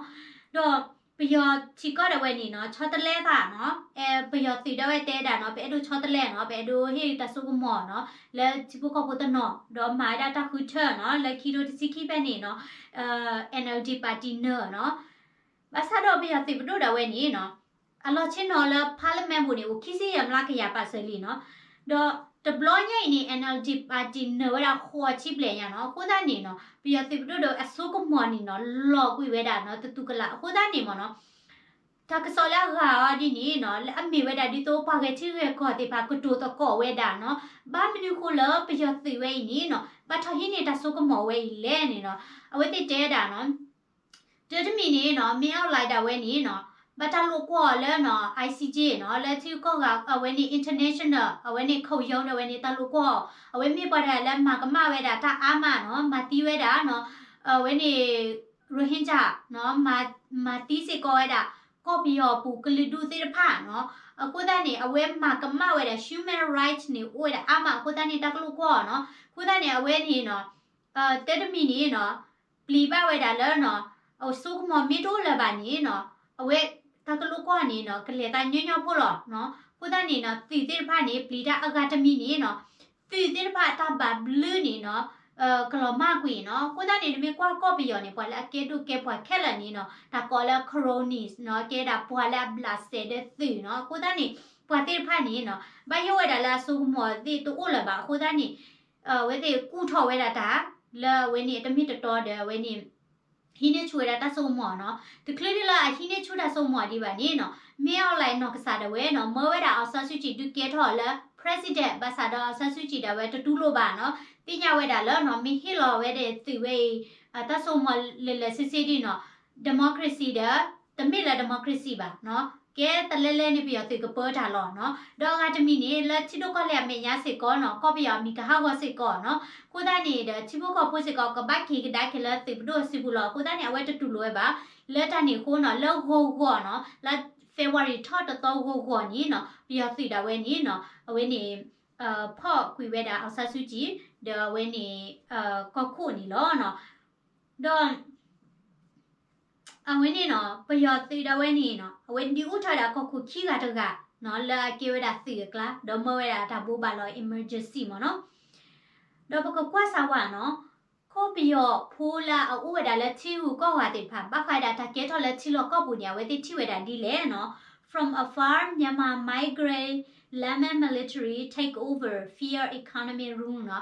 ဒီးပယီၤထံကီၢ်ဒၣ်ဝဲန့ၣ်နီၤ ဆီတလဲသးနီၤ အဲ ပယီၤသုးဒၣ်ဝဲတဲဒၣ်နီၤ ပအဲၣ်ဒိးဆီတလဲနီၤ ပအဲၣ်ဒိးဟ့ၣ်တၢ်စိကမီၤနီၤ လၢထံဖိကီၢ်ဖိတနီၤ ဒီးမၤဝဲဒၣ်တၢ်ဃုထၢနီၤ လၢခံထိတဆံခံဖဲန့ၣ်နီၤ NLD party နၢၤနီၤ. ဘၣ်ဆၣ်ဒီးပယီၤသုးပဒိၣ်ဒၣ်ဝဲန့ၣ်နီၤ အလီၢ်ဆ့ၣ်နီၤလၢ parliament ပူၤန့ၣ် အိၣ်ခံဆံယဲၢ်မျးကယၤပာ်စၢၤလံနီၤ. ဒီးတဘျီညါအံၤန့ၣ် NLD party နၢၤဝဲဒၣ်ဃိးဆံဘျဲၣ်ညါနီၤ. အဃိသတးန့ၣ်နီၤ ပယီၤသုးပဒိၣ်ဒီးအစိကမီၤန့ၣ်နီၤ လီၤကွံာ်ဝဲဒၣ်နီၤ တတူၢ်ကလာ်. အဃိသတးန့ၣ်မ့ၢ်နီၤ တၢ်ကစီၣ်လၢအဂၤအီၤဒ်န့ၣ်နီၤ လၢအမ့ၢ်ဝဲဒၣ်ဒ်သိးပှၤဂဲၤထံဂဲၤကီၢ်သ့ၣ်တဖၣ်ကတိၤသကိးဝဲဒၣ်နီၤ ဘၣ်မနုၤဃိလၢပယီၤသုးဝဲအံၤန့ၣ်နီၤ ဘၣ်ထီၣ်ဟံးန့ၢ်တၢ်စိကမီၤဝဲအံၤလဲၣ်န့ၣ်နီၤ အဝဲသ့ၣ်တဲဒၣ်နီၤ တၢ်တမံၤန့ၣ်နီၤ မင်းအောင်လှိုင် ဒၣ်ဝဲန့ၣ်နီၤ ဘၣ်တၢ်လိာ်ကွီၢ်အီၤလၢနီၤ ICJ နီၤ လၢထံဂုၤကီၢ်ဂၤအဝဲန့ၣ် international အဝဲန့ၣ် ခုံရုံး ဒၣ်ဝဲန့ၣ် တၢ်လိာ်ကွီၢ်အီၤ အဝဲမ့ၢ်ပှၤတဂၤလၢမၤကမၣ်ဝဲဒၣ်တၢ်အါမးနီၤ မၤသံဝဲဒၣ်နီၤ အဝဲန့ၣ် Rohingya နီၤ မၤသံစ့ၢ်ကီးဝဲဒၣ် ကီၢ်ပယီၤပူၤကလုာ်ဒူၣ်သ့ၣ်တဖၣ်နီၤ. အဃိသတးန့ၣ် အဝဲမၤကမၣ်ဝဲဒၣ် human right န့ၣ် အိၣ်ဝဲဒၣ်အါမး အဃိသတးန့ၣ် တၢ်ကလိာ်ကွီၢ်အီၤနီၤ. အဃိသတးန့ၣ် အဝဲန့ၣ်နီၤ တၢ်တမံၤန့ၣ်နီၤ ပျံၤဘၣ်ဝဲဒၣ်လၢနီၤ အစိကမီၤမ့ၢ်တအိၣ်လၢၤဘၣ်န့ၣ်နီၤ အဝဲတၢ်ကလိာ်ကွီၢ်န့ၣ်နီၤ ကလဲၤသးညီညီဖိလီၤနီၤ. အဃိသတးန့ၣ်နီၤ သုးသ့ၣ်တဖၣ်န့ၣ် ပျံၤတၢ်အဂၤတမံၤန့ၣ်နီၤ သုးသ့ၣ်တဖၣ်အတၢ်ဘၣ်ဘျုးန့ၣ်နီၤ ကလီၤမၢ်ကွံာ်နီၤ. အဃိသတးန့ၣ် နမ့ၢ်ကွၢ်ကီၢ်ပယီၤန့ၣ် ပှၤလၢအကဲဒိၣ်ကဲပှၤခဲလၢာ်န့ၣ်နီၤ တၢ်ကိးလၢ cronies နီၤ ကဲဒၣ်ပှၤလၢအဘျးစဲးဒီးသုးနီၤ. အဃိသတးန့ၣ် ပှၤသ့ၣ်တဖၣ်န့ၣ်နီၤ ဘၣ်ယိၣ်ဝဲဒၣ်လၢအစိကမီၤသ့ၣ်တအိၣ်လၢၤဘၣ်. အဃိသတးန့ၣ် အဝဲသ့ၣ်ကူၣ်ထီၣ်ဝဲဒၣ်တၢ် လၢအဝဲန့ၣ် တမ့ၢ်တတီဒီးအဝဲန့ၣ် ဟံးန့ၢ်ဆူၣ်ဝဲဒၣ်တၢ်စိကမီၤနီၤ. တချုးဒ်လၢအဟံးန့ၢ်ဆူၣ်တၢ်စိကမီၤဒံးဘၣ်န့ၣ်နီၤ မင်းအောင်လှိုင် နီၢ်ကစၢ်ဒၣ်ဝဲနီၤ မၢဝဲဒၣ် အောင်ဆန်းစုကြည် ဒုးကဲထီၣ်လၢ president ဘၣ်ဆၣ်ဒီး အောင်ဆန်းစုကြည် ဒၣ်ဝဲတတူၢ်လိာ်ဘၣ်နီၤ. သ့ၣ်ညါဝဲဒၣ်လၢနီၤ မ့ၢ်ဟ့ၣ်လီၤဝဲဒၣ်သုးဝဲအံၤ တၢ်စိကမီၤလၢာ်လၢာ်ဆ့ဆ့ဒ်နီၤ democracy ဒီး တမ့ၢ်လၢ democracy ဘၣ်နီၤ ကဲတလဲလဲန့ၣ် ပယီၤသုးကပၢတၢ်လီၤနီၤ. ဒီးအဂၤတမံၤန့ၣ် လၢထံဒိၣ်ကီၢ်လဲၢ်အမဲာ်ညါစ့ၢ်ကီးနီၤ ကီၢ်ပယီၤအမံၤကဟးဂီၤစ့ၢ်ကီးနီၤ. အဃိသတးန့ၣ်ဒီး ထံဖိကီၢ်ဖိစ့ၢ်ကီး ကဘၣ်က့ၤကဒါက့ၤလၢသုးပဒိၣ်စုပူၤလီၤ. အဃိသတးန့ၣ် အဝဲတတူၢ်လိာ်ဝဲဘၣ်. လၢတၢ်န့ၣ်အဃိနီၤ လၢဂီၤဂီၤနီၤ လၢ February ထီၣ်တသီဂီၤဂီၤန့ၣ်နီၤ ပယီၤသုးဒၣ်ဝဲန့ၣ်နီၤ အဝဲန့ၣ် ဖီၣ်ကွံာ်ဝဲဒၣ် အောင်ဆန်းစုကြည် ဒီးအဝဲန့ၣ် ကီၢ်ခိၣ်န့ၣ်လီၤနီၤ. ဒီး အဝဲန့ၣ်နီၤ ပယီၤသုးဒၣ်ဝဲန့ၣ်နီၤ အဝဲဒုးအိၣ်ထီၣ်ဝဲဒၣ်ကီၢ်ခိၣ်ခံဂၤတဂၤနီၤ လၢအကဲဝဲဒၣ်သုးအကျါ ဒီးမၢဝဲဒၣ်တၢ်ဘိးဘၣ်လီၤ emergency မ့ၢ်နီၤ. ဒီးပကကွၢ်စၢ်ဝဲနီၤ ကီၢ်ပယီၤဖိလၢအအိၣ်ဝဲဒၣ်လၢထံဂုၤကီၢ်ဂၤသ့ၣ်တဖၣ် ဘၣ်ဃးဒၣ်တၢ်ကဲထီၣ်လၢထံလီၢ်ကီၢ်ပူၤန့ၣ် အဝဲသ့ၣ်ထံၣ်ဝဲဒၣ်ဒ်လဲၣ်နီၤ. From afar, Myanmar migrant laments military takeover, fear economy ruin နီၤ.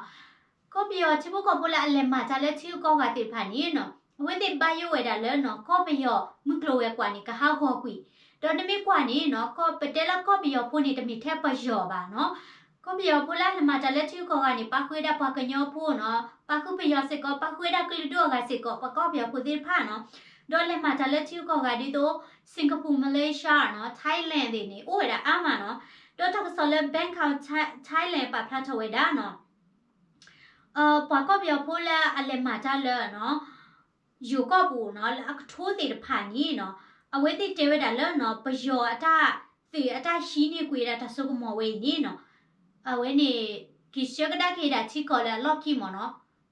ကီၢ်ပယီၤထံဖိကီၢ်ဖိလၢအလဲၤမၤတၢ်လၢထံဂုၤကီၢ်ဂၤသ့ၣ်တဖၣ်န့ၣ်နီၤ အဝဲသ့ၣ်ဘၣ်ယိၣ်ဝဲဒၣ်လၢနီၤ ကီၢ်ပယီၤမုၢ်ကျိၤဝဲၤကွာ်န့ၣ် ကဟးဂီၤကွံာ်. ဒီးနမ့ၢ်ကွၢ်န့ၣ်နီၤ ကီၢ် ပတဲလၢကီၢ်ပယီၤဖိန့ၣ် တမ့ၢ်ထဲပယီၤဘၣ်နီၤ. ကီၢ်ပယီၤဖိလၢအလဲၤမၤတၢ်လၢထံဂုၤကီၢ်ဂၤန့ၣ် ပာ်ဃုာ်ဝဲဒၣ်ပှၤကညီဖိနီၤ ပာ်ဃုာ်ပယီၤစ့ၢ်ကီး ပာ်ဃုာ်ဝဲဒၣ်ကလုာ်ဒူၣ်အဂၤစ့ၢ်ကီး ပှၤကီၢ်ပယီၤဖိသ့ၣ်တဖၣ်နီၤ. ဒီးလဲၤမၤတၢ်လၢထံဂုၤကီၢ်ဂၤဒ်သိး Singapore, Malaysia နီၤ Thailand သ့ၣ်န့ၣ် အိၣ်ဝဲဒၣ်အါမးနီၤ. ဒီးတၢ်ကစီၣ်လၢ Bangkok Thailand ပာ်ဖျါထီၣ်ဝဲဒၣ်နီၤ ပှၤကီၢ်ပယီၤဖိလၢအလဲၤမၤတၢ်လၢနီၤ ယိၤကီၢ်ပူၤနီၤ လၢအကထိသ့ၣ်တဖၣ်န့ၣ်နီၤ အဝဲသ့ၣ်တဲဝဲဒၣ်လၢနီၤ ပယီၤအတၢ်သုးအတၢ်ဟံးန့ၢ်ကွံာ်ဝဲဒၣ်တၢ်စိကမီၤဝဲအံၤန့ၣ်နီၤ အဝဲန့ၣ် က့ၤဆှၢကဒါက့ၤဒၣ်ထံကီၢ်လၢအလီၢ်ခံမ့ၢ်နီၤ.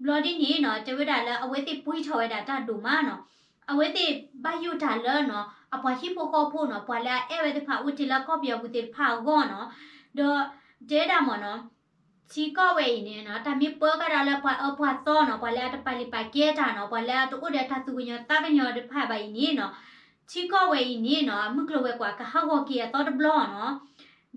ဘျီဒ်န့ၣ်နီၤ တဲဝဲဒၣ်လၢအဝဲသ့ၣ်ပှံထီၣ်ဝဲဒၣ်တၢ်ဒိၣ်မးနီၤ. အဝဲသ့ၣ်ဘၣ်ယိၣ်တၢ်လၢနီၤ အပှၤဟံၣ်ဖိဃီဖိနီၤ ပှၤလၢအအဲၣ်ဝဲသ့ၣ်တဖၣ်အိၣ်တ့ၢ်လၢကီၢ်ပယီၤပူၤသ့ၣ်တဖၣ်အဂီၢ်နီၤ. ဒီးတဲဒၣ်မ့ၢ်နီၤ ထံကီၢ်ဝဲအံၤန့ၣ်နီၤ တၢ်မ့ၢ်ပၢကဒါလၢပှၤအၢပှၤသီနီၤ ပှၤလၢအတပာ်လုၢ်ပာ်ကဲတၢ်နီၤ ပှၤလၢအတအိၣ်ဒီးတၢ်သူၣ်ကညီၤသးကညီၤတဖၣ်ဘၣ်အံၤန့ၣ်နီၤ ထံကီၢ်ဝဲအံၤန့ၣ်နီၤ မုၢ်ကျိၤဝဲၤကွာ်ကဟးဂီၤက့ၤအသီတဘျီနီၤ.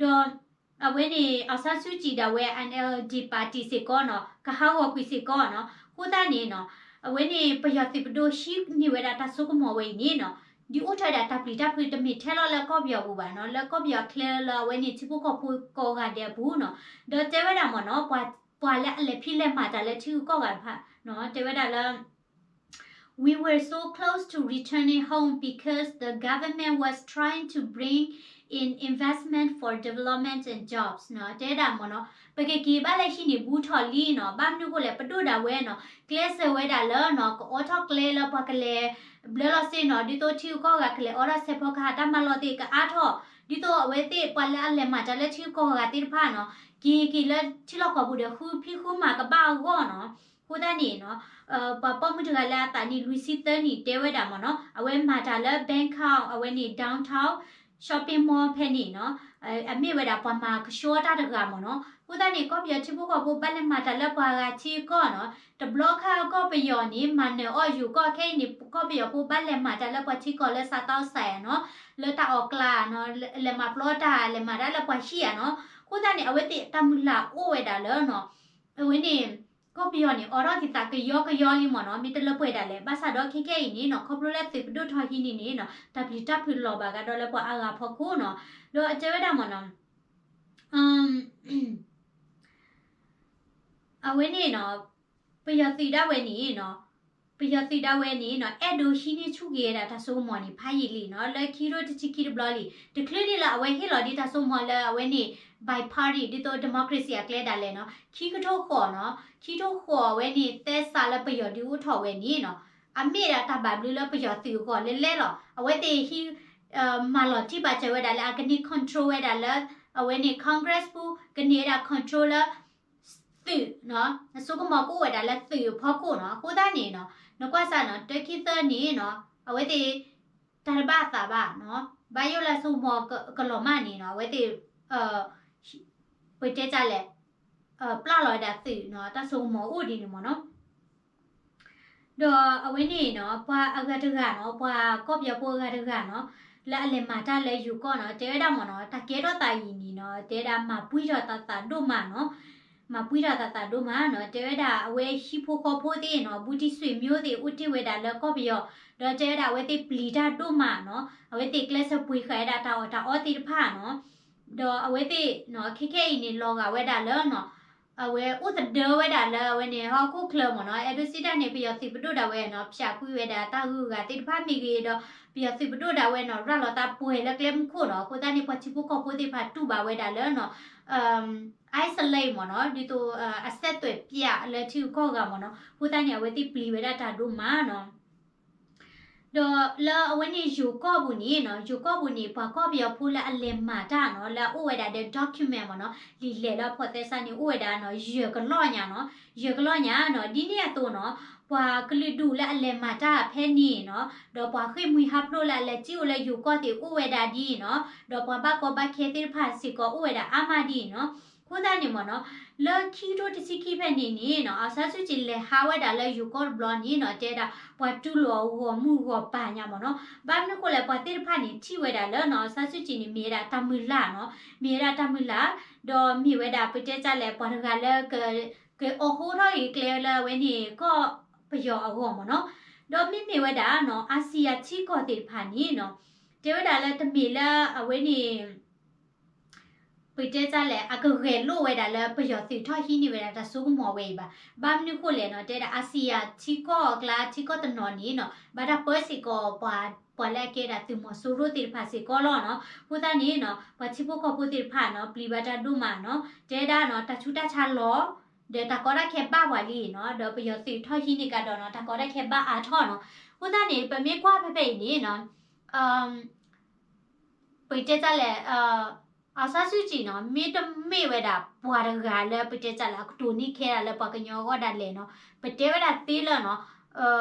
ဒီးအဝဲန့ၣ် အောင်ဆန်းစုကြည် ဒၣ်ဝဲ NLD party စ့ၢ်ကီးနီၤ ကဟးဂီၤကွံာ်စ့ၢ်ကီးနီၤ. အဃိသတးန့ၣ်နီၤ အဝဲန့ၣ် ပယီၤသုးပဒိၣ်ဟံးန့ၢ်ဝဲဒၣ်တၢ်စိကမီၤဝဲအံၤန့ၣ်နီၤ ဒုးအိၣ်ထီၣ်ဝဲဒၣ်တၢ်ပျံၤတၢ်ဖုးတမ့ၢ်ထဲလီၤလၢကီၢ်ပယီၤပူၤဘၣ်နီၤ လၢကီၢ်ပယီၤအချၢလၢအဝဲန့ၣ်ထံဖိကီၢ်ဖိကိးဂၤဒဲးအပူၤနီၤ. ဒီးတဲဝဲဒၣ်မ့ၢ်နီၤ ပှၤလၢအလဲၤဖံးလဲၤမၤတၢ်လၢထံဂုၤကီၢ်ဂၤတဖၣ်နီၤ တဲဝဲဒၣ်လၢ We were so close to returning home because the government was trying to bring in investment for development and jobs နီၤ တဲဒၣ်မ့ၢ်နီၤ ပကက့ၤဘၣ်လၢဟံးန့ၢ်ဘူးထီၣ်လံနီၤ ဘၣ်မနုၤဃိလဲၣ် ပဒိၣ်ဒၣ်ဝဲနီၤ ကျဲးစၢးဝဲဒၣ်လၢနီၤ ကအိးထီၣ်ကျဲလၢပှၤကလဲၤ ဘျၢလီၤစ့နီၤ ဒ်သိးထံဂုၤကီၢ်ဂၤကလဲၤအိးထီၣ်စဲးဖီကဟၣ်တၢ်မၤလီၤသ့ၣ်ကအါထီၣ် ဒ်သိးအဝဲသ့ၣ်ပှၤလၢအလဲၤမၤတၢ်လၢထံဂုၤကီၢ်ဂၤသ့ၣ်တဖၣ်နီၤ က့ၤက့ၤလၢထံလီၢ်ကီၢ်ပူၤဒီး ဃုဖံးဃုမၤကဘၣ်အဂီၢ်နီၤ အဃိသတးန့ၣ်နီၤ ပှၤပိာ်မုၣ်တဂၤလၢအသးန့ၣ် လွံၢ်ဆံသၢနံၣ် တဲဝဲဒၣ်မ့ၢ်နီၤ အဝဲမၤတၢ်လၢ Bangkok အဝဲန့ၣ် downtown shopping mall ဖဲန့ၣ်နီၤ အမ့ၢ်ဝဲဒၣ်ပှၤမၤကဆှီတၢ်တဂၤမ့ၢ်နီၤ အဃိသတးန့ၣ် ကီၢ်ပယီၤထံဖိကီၢ်ဖိဘၣ်လဲၤမၤတၢ်လၢပှၤဂၤထံကီၢ်နီၤ တဘျီခါကီၢ်ပယီၤန့ၣ် မၤနၢၤအီၣ်ယိၤကီၢ်ခဲအံၤန့ၣ် ကီၢ်ပယီၤဖိဘၣ်လဲၤမၤတၢ်လၢပှၤထံကီၢ်လၢ စးတီစဲးနီၤ လၢတၢ်အီၣ်ကျါနီၤ လဲၤမၤပျီတၢ် လဲၤမၤတၢ်လၢပှၤဟံၣ်ဧါနီၤ အဃိသတးန့ၣ် အဝဲသ့ၣ်တၢ်မုၢ်လၢ်အိၣ်ဝဲဒၣ်လၢနီၤ အဝဲန့ၣ် ကီၢ်ပယီၤန့ၣ် အိးထီၣ်က့ၤသးကယီကယီလံမ့ၢ်နီၤ မ့ၢ်တလၢပှဲၤဒၣ်လဲၣ် ဘၣ်ဆၣ်ဒီးခဲခဲအံၤန့ၣ်နီၤ ခီဖျိလၢသုးပဒိၣ်ထီၣ်ဟံးန့ၢ်န့ၣ်နီၤ တၢ်ပျံၤတၢ်ဖုးလီၤဘၣ်ကဒီးလၢပှၤအါဂၤဖီခိၣ်နီၤ ဒီးအတဲဝဲဒၣ်မ့ၢ်နီၤ အဝဲန့ၣ်နီၤ ပယီၤသုးဒၣ်ဝဲန့ၣ်နီၤ ပယီၤသုးဒၣ်ဝဲန့ၣ်နီၤ အဲၣ်ဒိးဟံးန့ၢ်ဆူၣ်က့ၤဝဲဒၣ်တၢ်စိကမီၤန့ၣ် ဖးယံာ်လံနီၤ လၢခံကထိတဆံခံတဘျီလံ တချုးဒံးလၢအဝဲဟ့ၣ်လီၤဒံးတၢ်စိကမီၤလၢအဝဲန့ၣ် bi-party ဒ်သိး democracy အကျဲဒၣ်လဲာ်နီၤ ခံကထိဃိးနီၤ ခံကထိဃိးအဝဲန့ၣ် သဲစးလၢပယီၤဒုးအိၣ်ထီၣ်ဝဲန့ၣ်နီၤ အမ့ၢ်ဒၣ်တၢ်ဘၣ်ဘျုးလၢပယီၤသုးအဂီၢ်လဲၣ်လဲၣ်လီၤ အဝဲသ့ၣ်ဟံး မၤလီၤတံၢ်ဘၣ်စၢၤဝဲဒၣ်လၢအကန့ၢ် control ဝဲဒၣ်လၢ အဝဲန့ၣ် Congress ပူၤ ကန့ၢ်ဝဲဒၣ် control လၢ သုးနီၤ အစိကမီၤကအိၣ်ဝဲဒၣ်လၢသုးအဖီခိၣ်နီၤ အဃိသတးန့ၣ်နီၤ နကွၢ်စၢ်နီၤ တၢခံသၢန့ၣ်နီၤ အဝဲသ့ၣ် တၢ်တဘၣ်အသးဘၣ်နီၤ ဘၣ်ယိၣ်လၢအစိကမီၤကလီၤမၢ်န့ၣ်နီၤ အဝဲသ့ၣ် ပတဲတၢ်လဲၣ် ပျၢ်လီၤဝဲဒၣ်သုးနီၤ တၢ်စိကမီၤအိၣ်ဒ်န့ၣ်မ့ၢ်နီၤ ဒီးအဝဲန့ၣ်နီၤ ပှၤအဂၤတဂၤနီၤ ပှၤကီၢ်ပယီၤဖိအဂၤတဂၤနီၤ လၢအလဲၤမၤတၢ်လၢယိၤကီၢ်နီၤ တဲဝဲဒၣ်မ့ၢ်နီၤ တၢ်ကဲထီၣ်သးအံၤန့ၣ်နီၤ တဲဝဲဒၣ်မၤပှံၢ်ထီၣ်သးသးဒိၣ်မးနီၤ မၤပှံၢ်ထီၣ်သးသးဒိၣ်မးနီၤ တဲဝဲဒၣ်အဝဲဟံၣ်ဖိဃီဖိသ့ၣ်နီၤ ဘူးတံၢ်ဆွေမျိုးသ့ၣ် အိၣ်တ့ၢ်ဝဲဒၣ်လၢကီၢ်ပယီၤ ဒီးတဲဝဲဒၣ်အဝဲသ့ၣ်ပျံၤတၢ်ဒိၣ်မးနီၤ အဝဲသ့ၣ်ကျဲးစၢးပှ့ၤဃာ်ဝဲဒၣ်တၢ်အီၣ်တၢ်အီသ့ၣ်တဖၣ်နီၤ ဒီးအဝဲသ့ၣ်နီၤ ခဲခဲအံၤန့ၣ် လီၤဂာ်ဝဲဒၣ်လၢနီၤ အဝဲအိၣ်သဒၢဝဲဒၣ်လၢအဝဲန့ၣ် ဟီၣ်ခိၣ်ချၢမ့ၢ်နီၤ အဲၣ်ဒိးစံးတၢ်န့ၣ် ပယီၤသုးပဒိၣ်ဒၣ်ဝဲနီၤ ဖၠးကွံာ်ဝဲဒၣ်တၢ်ဂုၤဂၤသ့ၣ်တဖၣ်မ့ၢ်ဂ့ၤဒီး ပယီၤသုးပဒိၣ်ဒၣ်ဝဲနီၤ ရၤလီၤသးပှဲၤလၢကျဲမုၢ်ခိၣ်နီၤ အဃိသတးန့ၣ် ပှၤထံဖိကီၢ်ဖိသ့ၣ်တဖၣ်တူၢ်ဘၣ်ဝဲဒၣ်လၢနီၤ isolate မ့ၢ်နီၤ ဒ်သိး အဆက်သွယ်ပြတ် လၢထံဂုၤကီၢ်ဂၤမ့ၢ်နီၤ အဃိသတးန့ၣ် အဝဲသ့ၣ်ပျံၤဝဲဒၣ်တၢ်ဒိၣ်မးနီၤ ဒီးလၢအဝဲန့ၣ်ယိၤကီၢ်ပူၤန့ၣ်နီၤ ယိၤကီၢ်ပူၤန့ၣ် ပှၤကီၢ်ပယီၤဖိလၢအလဲၤမၤတၢ်နီၤ လၢအအိၣ်ဝဲဒၣ်ဒီး document မ့ၢ်နီၤ လံာ်လဲၢ်လၢအဖိးသဲစးန့ၣ် အိၣ်ဝဲဒၣ်နီၤ ယဲၢ်ကလီၢ်ညါနီၤ ယဲၢ်ကလီၢ်ညါနီၤ ဒ်န့ၣ်အသိးနီၤ ပှၤကလုာ်ဒူၣ်လၢအလဲၤမၤတၢ်ဖဲန့ၣ်နီၤ ဒီးပှၤဃ့ၢ်မှံဟးဖျိးလၢအလဲၤစံၣ်အိၣ်လၢယိၤကီၢ်သ့ၣ်အိၣ်ဝဲဒၣ်ဒ်နီၤ ဒီးပှၤဘၣ်ကီဘၣ်ခဲသ့ၣ်တဖၣ်စ့ၢ်ကီးအိၣ်ဝဲဒၣ်အါမးဒ်နီၤ အဃိသတးန့ၣ်မ့ၢ်နီၤ လၢခံကထိတဆံခံဖဲန့ၣ်န့ၣ်နီၤ အောင်ဆန်းစုကြည် လဲၤဟးဝဲဒၣ်လၢယိၤကီၢ်တဘျီန့ၣ်နီၤ တဲဒၣ် ပှၤတူၢ်လိာ်အဂီၢ်မုၢ်ဂီၢ်ပၤညါမ့ၢ်နီၤ ဘၣ်မနုၤဃိလဲၣ် ပှၤသ့ၣ်တဖၣ်န့ၣ် ထံၣ်ဝဲဒၣ်လၢနီၤ အောင်ဆန်းစုကြည် န့ၣ် မ့ၢ်ဝဲဒၣ်တၢ်မုၢ်လၢ်နီၤ မ့ၢ်ဝဲဒၣ်တၢ်မုၢ်လၢ် ဒီးမ့ၢ်ဝဲဒၣ် ပတဲတၢ်လဲၣ် ပှၤတဂၤလၢ ကအိးဟိထီၣ်ဂ့ၤကျဲလၢအဝဲန့ၣ် ကီၢ်ပယီၤအဂီၢ်မ့ၢ်နီၤ, ဒီးမ့မ့ၢ်ဝဲဒၣ်နီၤ အၣ်စံယၣ်ထံကီၢ်သ့ၣ်တဖၣ်န့ၣ်နီၤ တဲဝဲဒၣ်လၢတမ့ၢ်လၢအဝဲန့ၣ် ပတဲတၢ်လဲၣ် အကဂဲၤလိာ်ဝဲဒၣ်လၢပယီၤသုးထီၣ်ဟံးန့ၢ်ဝဲဒၣ်တၢ်စိကမီၤဝဲအံၤဘၣ်. ဘၣ်မနုၤဃိလဲၣ်နီၤ တဲဒၣ်အၣ်စံယၣ်ထံကီၢ်အကျါ ထံကီၢ်တနီၤန့ၣ်နီၤ ဘၣ်တၢ်ပၢစ့ၢ်ကီးပှၤ ပှၤလၢအကဲဒၣ်သုးမီၤစိရိၤသ့ၣ်တဖၣ်စ့ၢ်ကီးလီၤနီၤ. အဃိသတးန့ၣ်နီၤ ပှၤထံဖိကီၢ်ဖိသ့ၣ်တဖၣ်နီၤ ပျံၤဘၣ်တၢ်ဒိၣ်မးနီၤ တဲဒၣ်နီၤ တၢ်ဆူးတၢ်ဆါလီၤ ဒီးတၢ်ကီတၢ်ခဲဘၣ်ပှၤလံနီၤ ဒီးပယီၤသုးထီၣ်ဟံးန့ၢ်ကဒီးနီၤ တၢ်ကီတၢ်ခဲဘၣ်အါထီၣ်နီၤ. အဃိသတးန့ၣ် ပမ့ၢ်ကွၢ်ဖဲဖဲအံၤန့ၣ်နီၤ ပတဲတၢ်လဲၣ် အောင်ဆန်းစုကြည်နီၤ မ့တမ့ၢ်ဝဲဒၣ်ပှၤတဂၤလၢပတဲတၢ်လဲၣ် အကတိၤန့ၢ်ခဲဒၣ်လၢပှၤကညီအဂီၢ်ဒၣ်လဲာ်နီၤ ပတဲဝဲဒၣ်သ့လၢနီၤ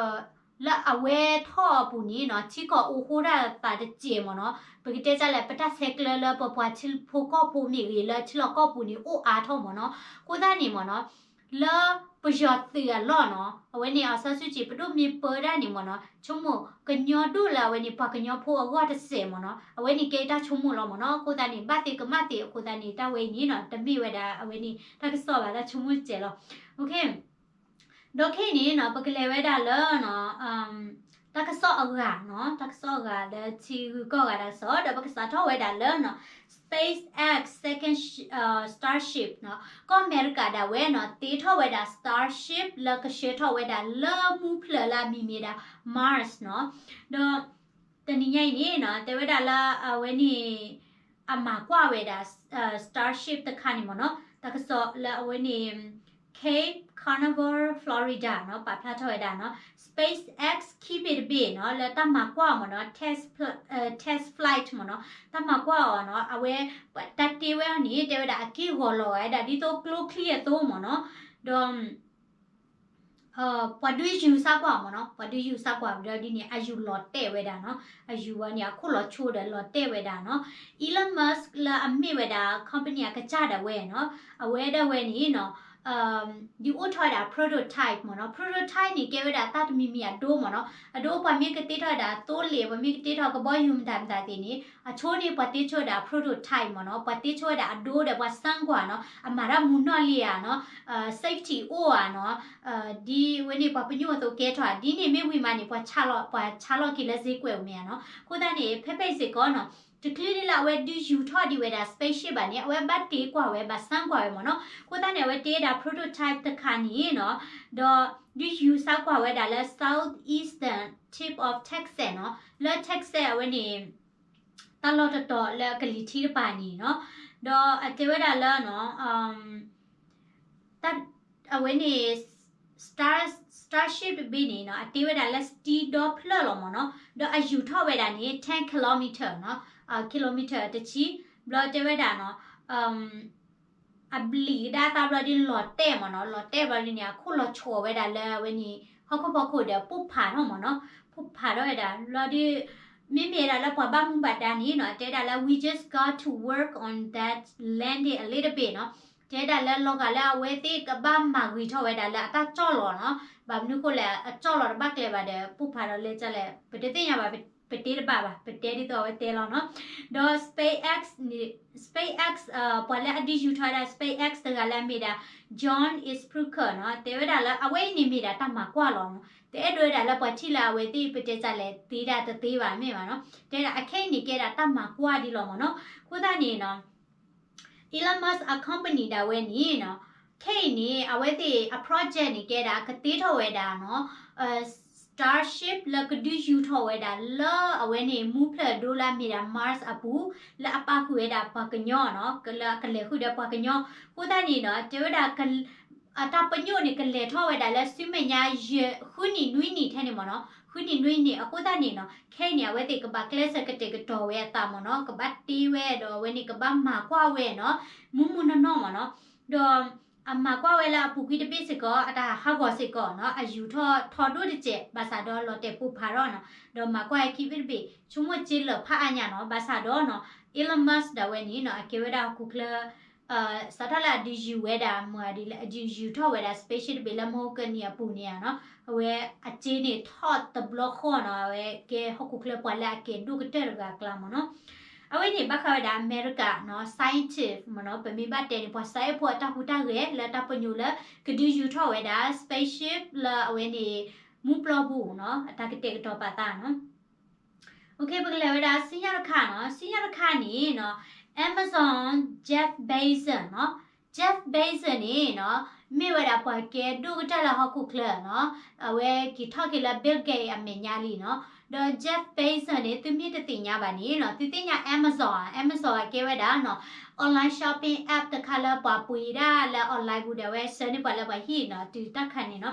လၢအဝဲထီၣ်အပူၤန့ၣ်နီၤ ထံကီၢ်အိၣ်ဃိတၢ်သးတစဲးမ့ၢ်နီၤ ပကတဲတၢ်လဲၣ် ပတၢ်ဆဲးကျၢလၢပပှၤထံဖိကီၢ်ဖိမ့ၢ်ဂ့ၤ လၢထံလီၢ်ကီၢ်ပူၤန့ၣ် အိၣ်အါထီၣ်မ့ၢ်နီၤ. အဃိသတးန့ၣ်မ့ၢ်နီၤ လၢပယီၤသုးအလီၢ်နီၤ အဝဲန့ၣ် အောင်ဆန်းစုကြည် ပဒိၣ်မ့ၢ်ပၢဒၣ်န့ၣ်မ့ၢ်နီၤ ဆိကမိၣ်ကညီဒိၣ်လၢအဝဲန့ၣ် ပှၤကညီဖိအဂီၢ်တစဲးမ့ၢ်နီၤ အဝဲန့ၣ်ကဲတၢ်ဆိကမိၣ်လီၤမ့ၢ်နီၤ. အဃိသတးန့ၣ် ဘၣ်သ့ကမၣ်သ့ အဃိသတးန့ၣ် တၢ်ဝဲအံၤန့ၣ်နီၤ တမ့ၢ်ဝဲဒၣ်အဝဲန့ၣ် တၢ်ကစီၣ်ဘၣ် တၢ်ဆိကမိၣ်တစဲးလီၤ. ဒီးခဲအံၤန့ၣ်နီၤ ပကလဲၤဝဲဒၣ်လၢနီၤ တၢ်ကစီၣ်အဂၤနီၤ တၢ်ကစီၣ်အဂၤလၢထံဂုၤကီၢ်ဂၤတၢ်ကစီၣ် ဒီးပကစးထီၣ်ဝဲဒၣ်လၢနီၤ SpaceX second sh- Starship နီၤ ကီၢ်အမဲရကၤဒၣ်ဝဲနီၤ တ့ထီၣ်ဝဲဒၣ် Starship လၢကဆှၢထီၣ်ဝဲဒၣ်လၢမူဖျၢၣ်လၢအမံၤမ့ၢ်ဒၣ် Mars နီၤ ဒီး တနံၤညါအံၤန့ၣ်နီၤ တဲဝဲဒၣ်လၢအဝဲန့ၣ် အမၤကွၢ်ဝဲဒၣ် Starship တခါန့ၣ်မ့ၢ်နီၤ, တၢ်ကစီၣ်လၢအဝဲန့ၣ် Cape Canaveral Florida နီၤ ပာ်ဖျါထီၣ်ဝဲဒၣ်နီၤ SpaceX ခံဘ့ၣ်တဘ့ၣ်နီၤ လၢတၢ်မၤကွၢ်အီၤမ့ၢ်နီၤ test flight မ့ၢ်နီၤ တၢ်မၤကွၢ်အီၤနီၤ အဝဲ တၢ်တ့ဝဲအီၤန့ၣ် တဲဝဲဒၣ်အက့ၢ်ဂီၤလီၤဝဲဒၣ် ဒ်သိးကျိချံအသိးမ့ၢ်နီၤ, ဒီး ပှၤဒုးယူၤစါကွၢ်မ့ၢ်နီၤ, ပှၤဒုးယူၤစါကွၢ်ဒီးဒ်န့ၣ် အယူၤလီၤတဲာ်ဝဲဒၣ်နီၤ, အယူၤဝဲန့ၣ် အခိၣ်လီၤဆိဒီးလီၤတဲာ်ဝဲဒၣ်နီၤ, Elon Musk လၢအမ့ၢ်ဝဲဒၣ် company အကစၢ်ဒၣ်ဝဲနီၤ, အဝဲဒၣ်ဝဲန့ၣ်နီၤ ဒုးအိၣ်ထီၣ်ဝဲဒၣ် prototype မ့ၢ်နီၤ, prototype န့ၣ် ကဲဝဲဒၣ်တၢ်တမံၤမံၤအဒိမ့ၢ်နီၤ, အဒိပှၤမ့ၢ်ကတ့ထီၣ်ဝဲဒၣ်သိလ့ၣ် ပှၤမ့ၢ်ကတ့ထီၣ်ကဘီယူၤမတၤမတၤသ့ၣ်န့ၣ် အဆိန့ၣ် ပှၤတ့ဆိဝဲဒၣ် prototype မ့ၢ်နီၤ, ပှၤတ့ဆိဝဲဒၣ်အဒိဒီးပှၤစၢကွၢ်နီၤ, အမၤတၢ်မူနီၣ်လံဧါနီၤ, safety အိၣ်ဧါနီၤ, ဒ်ဝဲန့ၣ်ပှၤပညိၣ်အသိးကဲထီၣ်ဧါ, ဒ်န့ၣ်မ့ၢ်ဝံၤမးန့ၣ် ပှၤဆါလီၤ ပှၤဆါလီၤက့ၤလၢစ့ကွဲးမ့ၢ်ဧါနီၤ, အဃိသတးန့ၣ် ဖဲဖဲအံၤစ့ၢ်ကီးနီၤ တချုးဒ်လၢအဝဲဒုးယူၤထီၣ်ဒံးဝဲဒၣ် spaceship ဘၣ်န့ၣ် အဝဲဘၣ်တ့ကွၢ်ဝဲ ဘၣ်စၢကွၢ်ဝဲမ့ၢ်နီၤ, အဃိသတးန့ၣ် အဝဲတ့ဝဲဒၣ် prototype တခါန့ၣ်နီၤ, ဒီးဒုးယူၤစၢကွၢ်ဝဲဒၣ်လၢ southeastern tip of Texas နီၤ, လၢ Texas အဝဲန့ၣ် တၢ်လီၢ်တတီၤလၢအကလံၤထံးတပၤန့ၣ်နီၤ, ဒီးအတဲဝဲဒၣ်လၢနီၤ အဝဲန့ၣ် Star Starship တဘ့ၣ်န့ၣ်နီၤ အတ့ဝဲဒၣ်လၢ စတံဒီဖျၢၣ်လီၤမ့ၢ်နီၤ, ဒီးအယူၤထီၣ်ဝဲဒၣ်န့ၣ် ten kilometer နီၤ, kilometer တဆံ, ဘျီတဲဝဲဒၣ်နီၤ အဘျံးကဒါသးဘျီဒ်လီၤတဲာ်မ့ၢ်နီၤ, လီၤတဲာ်ဘျီဒ်န့ၣ် အခိၣ်လီၤဆိးဝဲဒၣ်လၢအဝဲန့ၣ် ဟီၣ်ခိၣ်ဖီခိၣ်ဒီးပိၢ်ဖးထီၣ်မ့ၢ်နီၤ, ပိၢ်ဖးထီၣ်ဝဲဒၣ် ဘျီဒ် မ့မ့ၢ်ဒၣ်လၢပှၤဘၣ်မူဘၣ်ဒါန့ၣ်နီၤ တဲဒၣ်လၢ we just got to work on that landing a little bit နီၤ, တဲဒၣ်လၢလီၤဂာ်လၢအဝဲသ့ၣ်ကဘၣ်မၤဂ့ၤထီၣ်ဝဲဒၣ်လၢအတၢ်ကၠီၣ်လီၤနီၤ, ဘၣ်မနုၤဃိလဲၣ် အကၠီၣ်လီၤတဘၣ်ကျဲဘၣ်ဒီး ပိၢ်ဖးထီၣ်လၢကလဲၣ် ပတသ့ၣ်ညါဘၣ် ပတဲဒ်သိးအဝဲတဲလီၤနီၤ, ဒီး SpaceX န့ၣ် SpaceX ပှၤလၢအဒုးယူၤထီၣ်ဝဲဒၣ် SpaceX တဂၤလၢအမ့ၢ်ဒၣ် John Isbrucker နီၤ, တဲဝဲဒၣ်လၢအဝဲအံၤန့ၣ်မ့ၢ်ဒၣ်တၢ်မၤကွၢ်လီၤနီၤ, တအဲၣ်ဒိးဝဲဒၣ်လၢပှၤထံၣ်လၢအဝဲသ့ၣ်ပတဲတၢ်လဲၣ်သ့ဒၣ်တသ့ဘၣ်မ့ၢ်ဘၣ်နီၤ, တဲဒၣ်အခဲအံၤန့ၣ်ကဲဒၣ်တၢ်မၤကွၢ်ဒ်လီၤမ့ၢ်နီၤ, အဃိသတးန့ၣ်နီၤ Elon Musk အ company ဒၣ်ဝဲန့ၣ်နီၤ, ခဲအံၤန့ၣ် အဝဲသ့ၣ်အ project န့ၣ်ကဲဒၣ်ကတ့ထီၣ်ဝဲဒၣ်နီၤ Starship လၢကဒုးယူၤထီၣ်ဝဲဒၣ်လၢအဝဲန့ၣ် မူဖျၢၣ်ဒိလၢအမ့ၢ်ဒၣ် Mars အပူၤ လၢအပာ်ဃုာ်ဝဲဒၣ်ပှၤကညီနီၤ, လၢအကလဲၤဃုာ်ဒီးပှၤကညီ, အဃိသတးန့ၣ်နီၤ တဲဝဲဒၣ် အတၢ်ပညိၣ်န့ၣ် ကလဲၤထီၣ်ဝဲဒၣ်လၢဆူမဲာ်ညါယဲၢ် ဃုနံၣ်နွံနံၣ်ထဲန့ၣ်မ့ၢ်နီၤ, ဃုနံၣ်နွံနံၣ် အဃိသတးန့ၣ်နီၤ ခဲအံၤန့ၣ် အဝဲသ့ၣ်ကဘၣ်ကျဲးစၢးကတဲာ်ကတီၤဝဲအသးမ့ၢ်နီၤ, ကဘၣ်တ့ဝဲဒီးအဝဲန့ၣ်ကဘၣ်မၤကွၢ်ဝဲနီၤ, မူမူနီၢ်နီၢ်မ့ၢ်နီၤ, ဒီးအမၤကွၢ်ဝဲလၢအပူၤကွံာ်တဘ့ၣ်စ့ၢ်ကီး အတၢ်ဟးဂီၤစ့ၢ်ကီးနီၤ, အယူၤထီၣ်ထီဒိၣ်တစဲး ဘၣ်ဆၣ်ဒီးလီၤတဲာ်ပိၢ်ဖးထီၣ်နီၤ, ဒီးမၤကွၢ်ဝဲခံဘ့ၣ်တဘ့ၣ် ဆိကမိၣ်စ့လၢာ်ဖးအါညါနီၤ, ဘၣ်ဆၣ်ဒီးနီၤ Elon Musk ဒၣ်ဝဲန့ၣ်နီၤ အကဲဝဲဒၣ်ဟီၣ်ခိၣ်ချၢ စးထီၣ်လၢအဒုးယူၤဝဲဒၣ် မ့ၢ်ဒ်လဲၣ် အဒုးယူၤထီၣ်ဝဲဒၣ် spaceship တဘ့ၣ်လၢမဟိကနံၤအပူၤန့ၣ်နီၤ, အဝဲအစ့န့ၣ်ထီၣ်တဘျီဃီနီၤ, အဝဲကဲဟီၣ်ခိၣ်ချၢပှၤလၢအကဲဒိၣ်ကတၢၢ်တဂၤအကျါမ့ၢ်နီၤ, အဝဲန့ၣ်ဘၣ်ဃးဝဲဒၣ် America နီၤ scientist မ့ၢ်နီၤ, ပမ့ၢ်ဘၣ်တဲန့ၣ် ပှၤစးအဲၣ်ဖိအတၢ်ဟူးတၢ်ဂဲၤလၢတၢ်ပညိၣ်လၢ ကဒုးယူၤထီၣ်ဝဲဒၣ် spaceship လၢအဝဲန့ၣ် မူပျီပူၤနီၤ အတၢ်ကတဲာ်ကတီၤပာ်သးနီၤ OK ပကလဲၤဝဲဒၣ်စံၣ်ညီၣ်တခါနီၤ, စံၣ်ညီၣ်တခါန့ၣ်နီၤ Amazon Jeff Bezos နီၤ, Jeff Bezos န့ၣ်နီၤ မ့ၢ်ဝဲဒၣ်ပှၤကဲဒိၣ်ကတၢၢ်လၢဟီၣ်ခိၣ်ချၢနီၤ, အဝဲက့ၤထီၣ်က့ၤလၢ Bill Gates အမဲာ်ညါလံနီၤ, ဒီး Jeff Bezos န့ၣ် သုမ့ၢ်တသ့ၣ်ညါဘၣ်န့ၣ်နီၤ သုသ့ၣ်ညါ Amazon ဧါ, Amazon အကဲဝဲဒၣ်နီၤ online shopping app တခါလၢပှၤပှ့ၤဒၣ်လၢ online ပူၤဒီး အဝဲဆှၢန့ၢ်ပှၤလၢပှၤဟံၣ်နီၤ, တုၤတၢ်ခါန့ၣ်နီၤ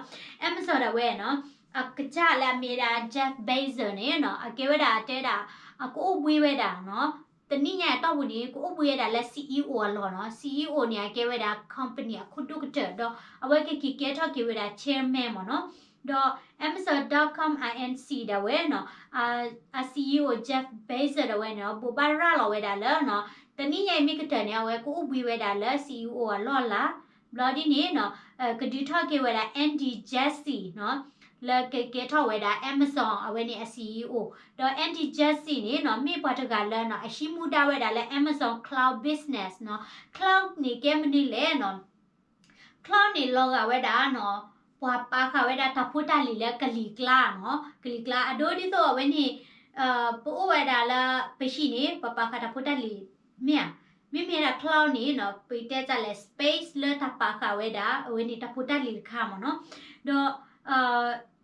Amazon ဒၣ်ဝဲနီၤ အကစၢ်လၢအမ့ၢ်ဒၣ် Jeff Bezos န့ၣ်နီၤ အကဲဝဲဒၣ်တဲဒၣ် အကအိၣ်ဘှံးဝဲဒၣ်နီၤ, တနံၣ်ညါအတီၢ်ပူၤန့ၣ် ကအိၣ်ဘှံးဝဲဒၣ်လၢ CEO အလီၢ်နီၤ, CEO န့ၣ် အကဲဝဲဒၣ် company အခိၣ်ဒိၣ်ကတၢၢ် ဒီးအဝဲကက့ၤကဲထီၣ်က့ၤဝဲဒၣ် chairman မ့ၢ်နီၤ, ဒီး Amazon dot com inc ဒၣ်ဝဲနီၤ အ CEO Jeff Bezos ဒၣ်ဝဲန့ၣ် ဘိးဘၣ်ရၤလီၤဝဲဒၣ်လၢနီၤ တနံၣ်ညါအံၤမ့ၢ်ကတၢၢ်န့ၣ် အဝဲကအိၣ်ဘှံးဝဲဒၣ်လၢ CEO အလီၢ်အလၤ ဘျီဒ်န့ၣ်နီၤ ကဒုးထီၣ်က့ၤဝဲဒၣ် Andy Jassy နီၤ လၢကကဲထီၣ်ဝဲဒၣ် Amazon အဝဲန့ၣ်အ CEO ဒီး Andy Jassy န့ၣ်နီၤ မ့ၢ်ပှၤတဂၤလၢနီၤ အဟံးမူဒါဝဲဒၣ်လၢ Amazon Cloud Business နီၤ Cloud န့ၣ်ကဲမနုၤလဲၣ်နီၤ Cloud န့ၣ်လီၤဂာ်ဝဲဒၣ်နီၤ ပှၤပာ်ဃာ်ဝဲဒၣ်တၢ်ဖိတၢ်လံၤလၢကလံၤကျါနီၤ ကလံၤကျါ အဒိဒ်သိးအဝဲန့ၣ် ပအိၣ်ဝဲဒၣ်လၢပဟံၣ်န့ၣ် ပပာ်ဃာ်တၢ်ဖိတၢ်လံၤ မ့ၢ်ဧါ မ့မ့ၢ်ဒၣ် cloud န့ၣ်နီၤ ပတဲတၢ်လဲၣ် space လၢတၢ်ပာ်ဃာ်ဝဲဒၣ် အဝဲန့ၣ်တၢ်ဖိတၢ်လံၤတခါမ့ၢ်နီၤ ဒီး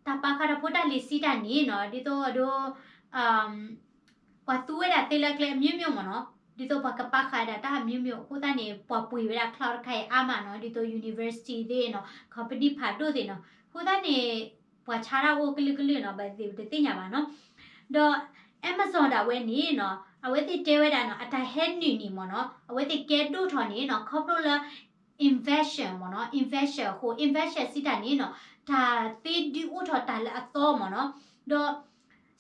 တၢ်ပာ်ဃာ်တၢ်ဖိတၢ်လံၤစံးတၢ်န့ၣ်နီၤ ဒ်သိးအဒိ ပှၤသူဝဲဒၣ်သ့လၢကျဲအမျိုးမျိုးမ့ၢ်နီၤ ဒ်သိးပှၤကပာ်ဃာ်ဒၣ်တၢ်မျိုးမျိုး အဃိသတးန့ၣ် ပှၤပှ့ၤဝဲဒၣ် cloud တခါအံၤအါမးနီၤ, ဒ်သိး university သ့ၣ်နီၤ, company ဖးဒိၣ်သ့ၣ်နီၤ, အဃိသတးန့ၣ် ပှၤဆါတၢ်အိၣ်ကလုာ်ကလုာ်နီၤ, ဘၣ်သ့ၣ်ပတသ့ၣ်ညါဘၣ်နီၤ. ဒီး Amazon ဒၣ်ဝဲန့ၣ်နီၤ, အဝဲသ့ၣ်တဲဝဲဒၣ်နီၤ, အတၢ်ဟဲနုာ်န့ၣ်မ့ၢ်နီၤ, အဝဲသ့ၣ်ကဲဒိၣ်ထီၣ်န့ၣ်နီၤ, ခီဖျိလၢ invention မ့ၢ်နီၤ, invention အဃိ invention စံးတၢ်န့ၣ်နီၤ, တၢ်သ့ဒုးအိၣ်ထီၣ်တၢ်လၢအသီမ့ၢ်နီၤ. ဒီး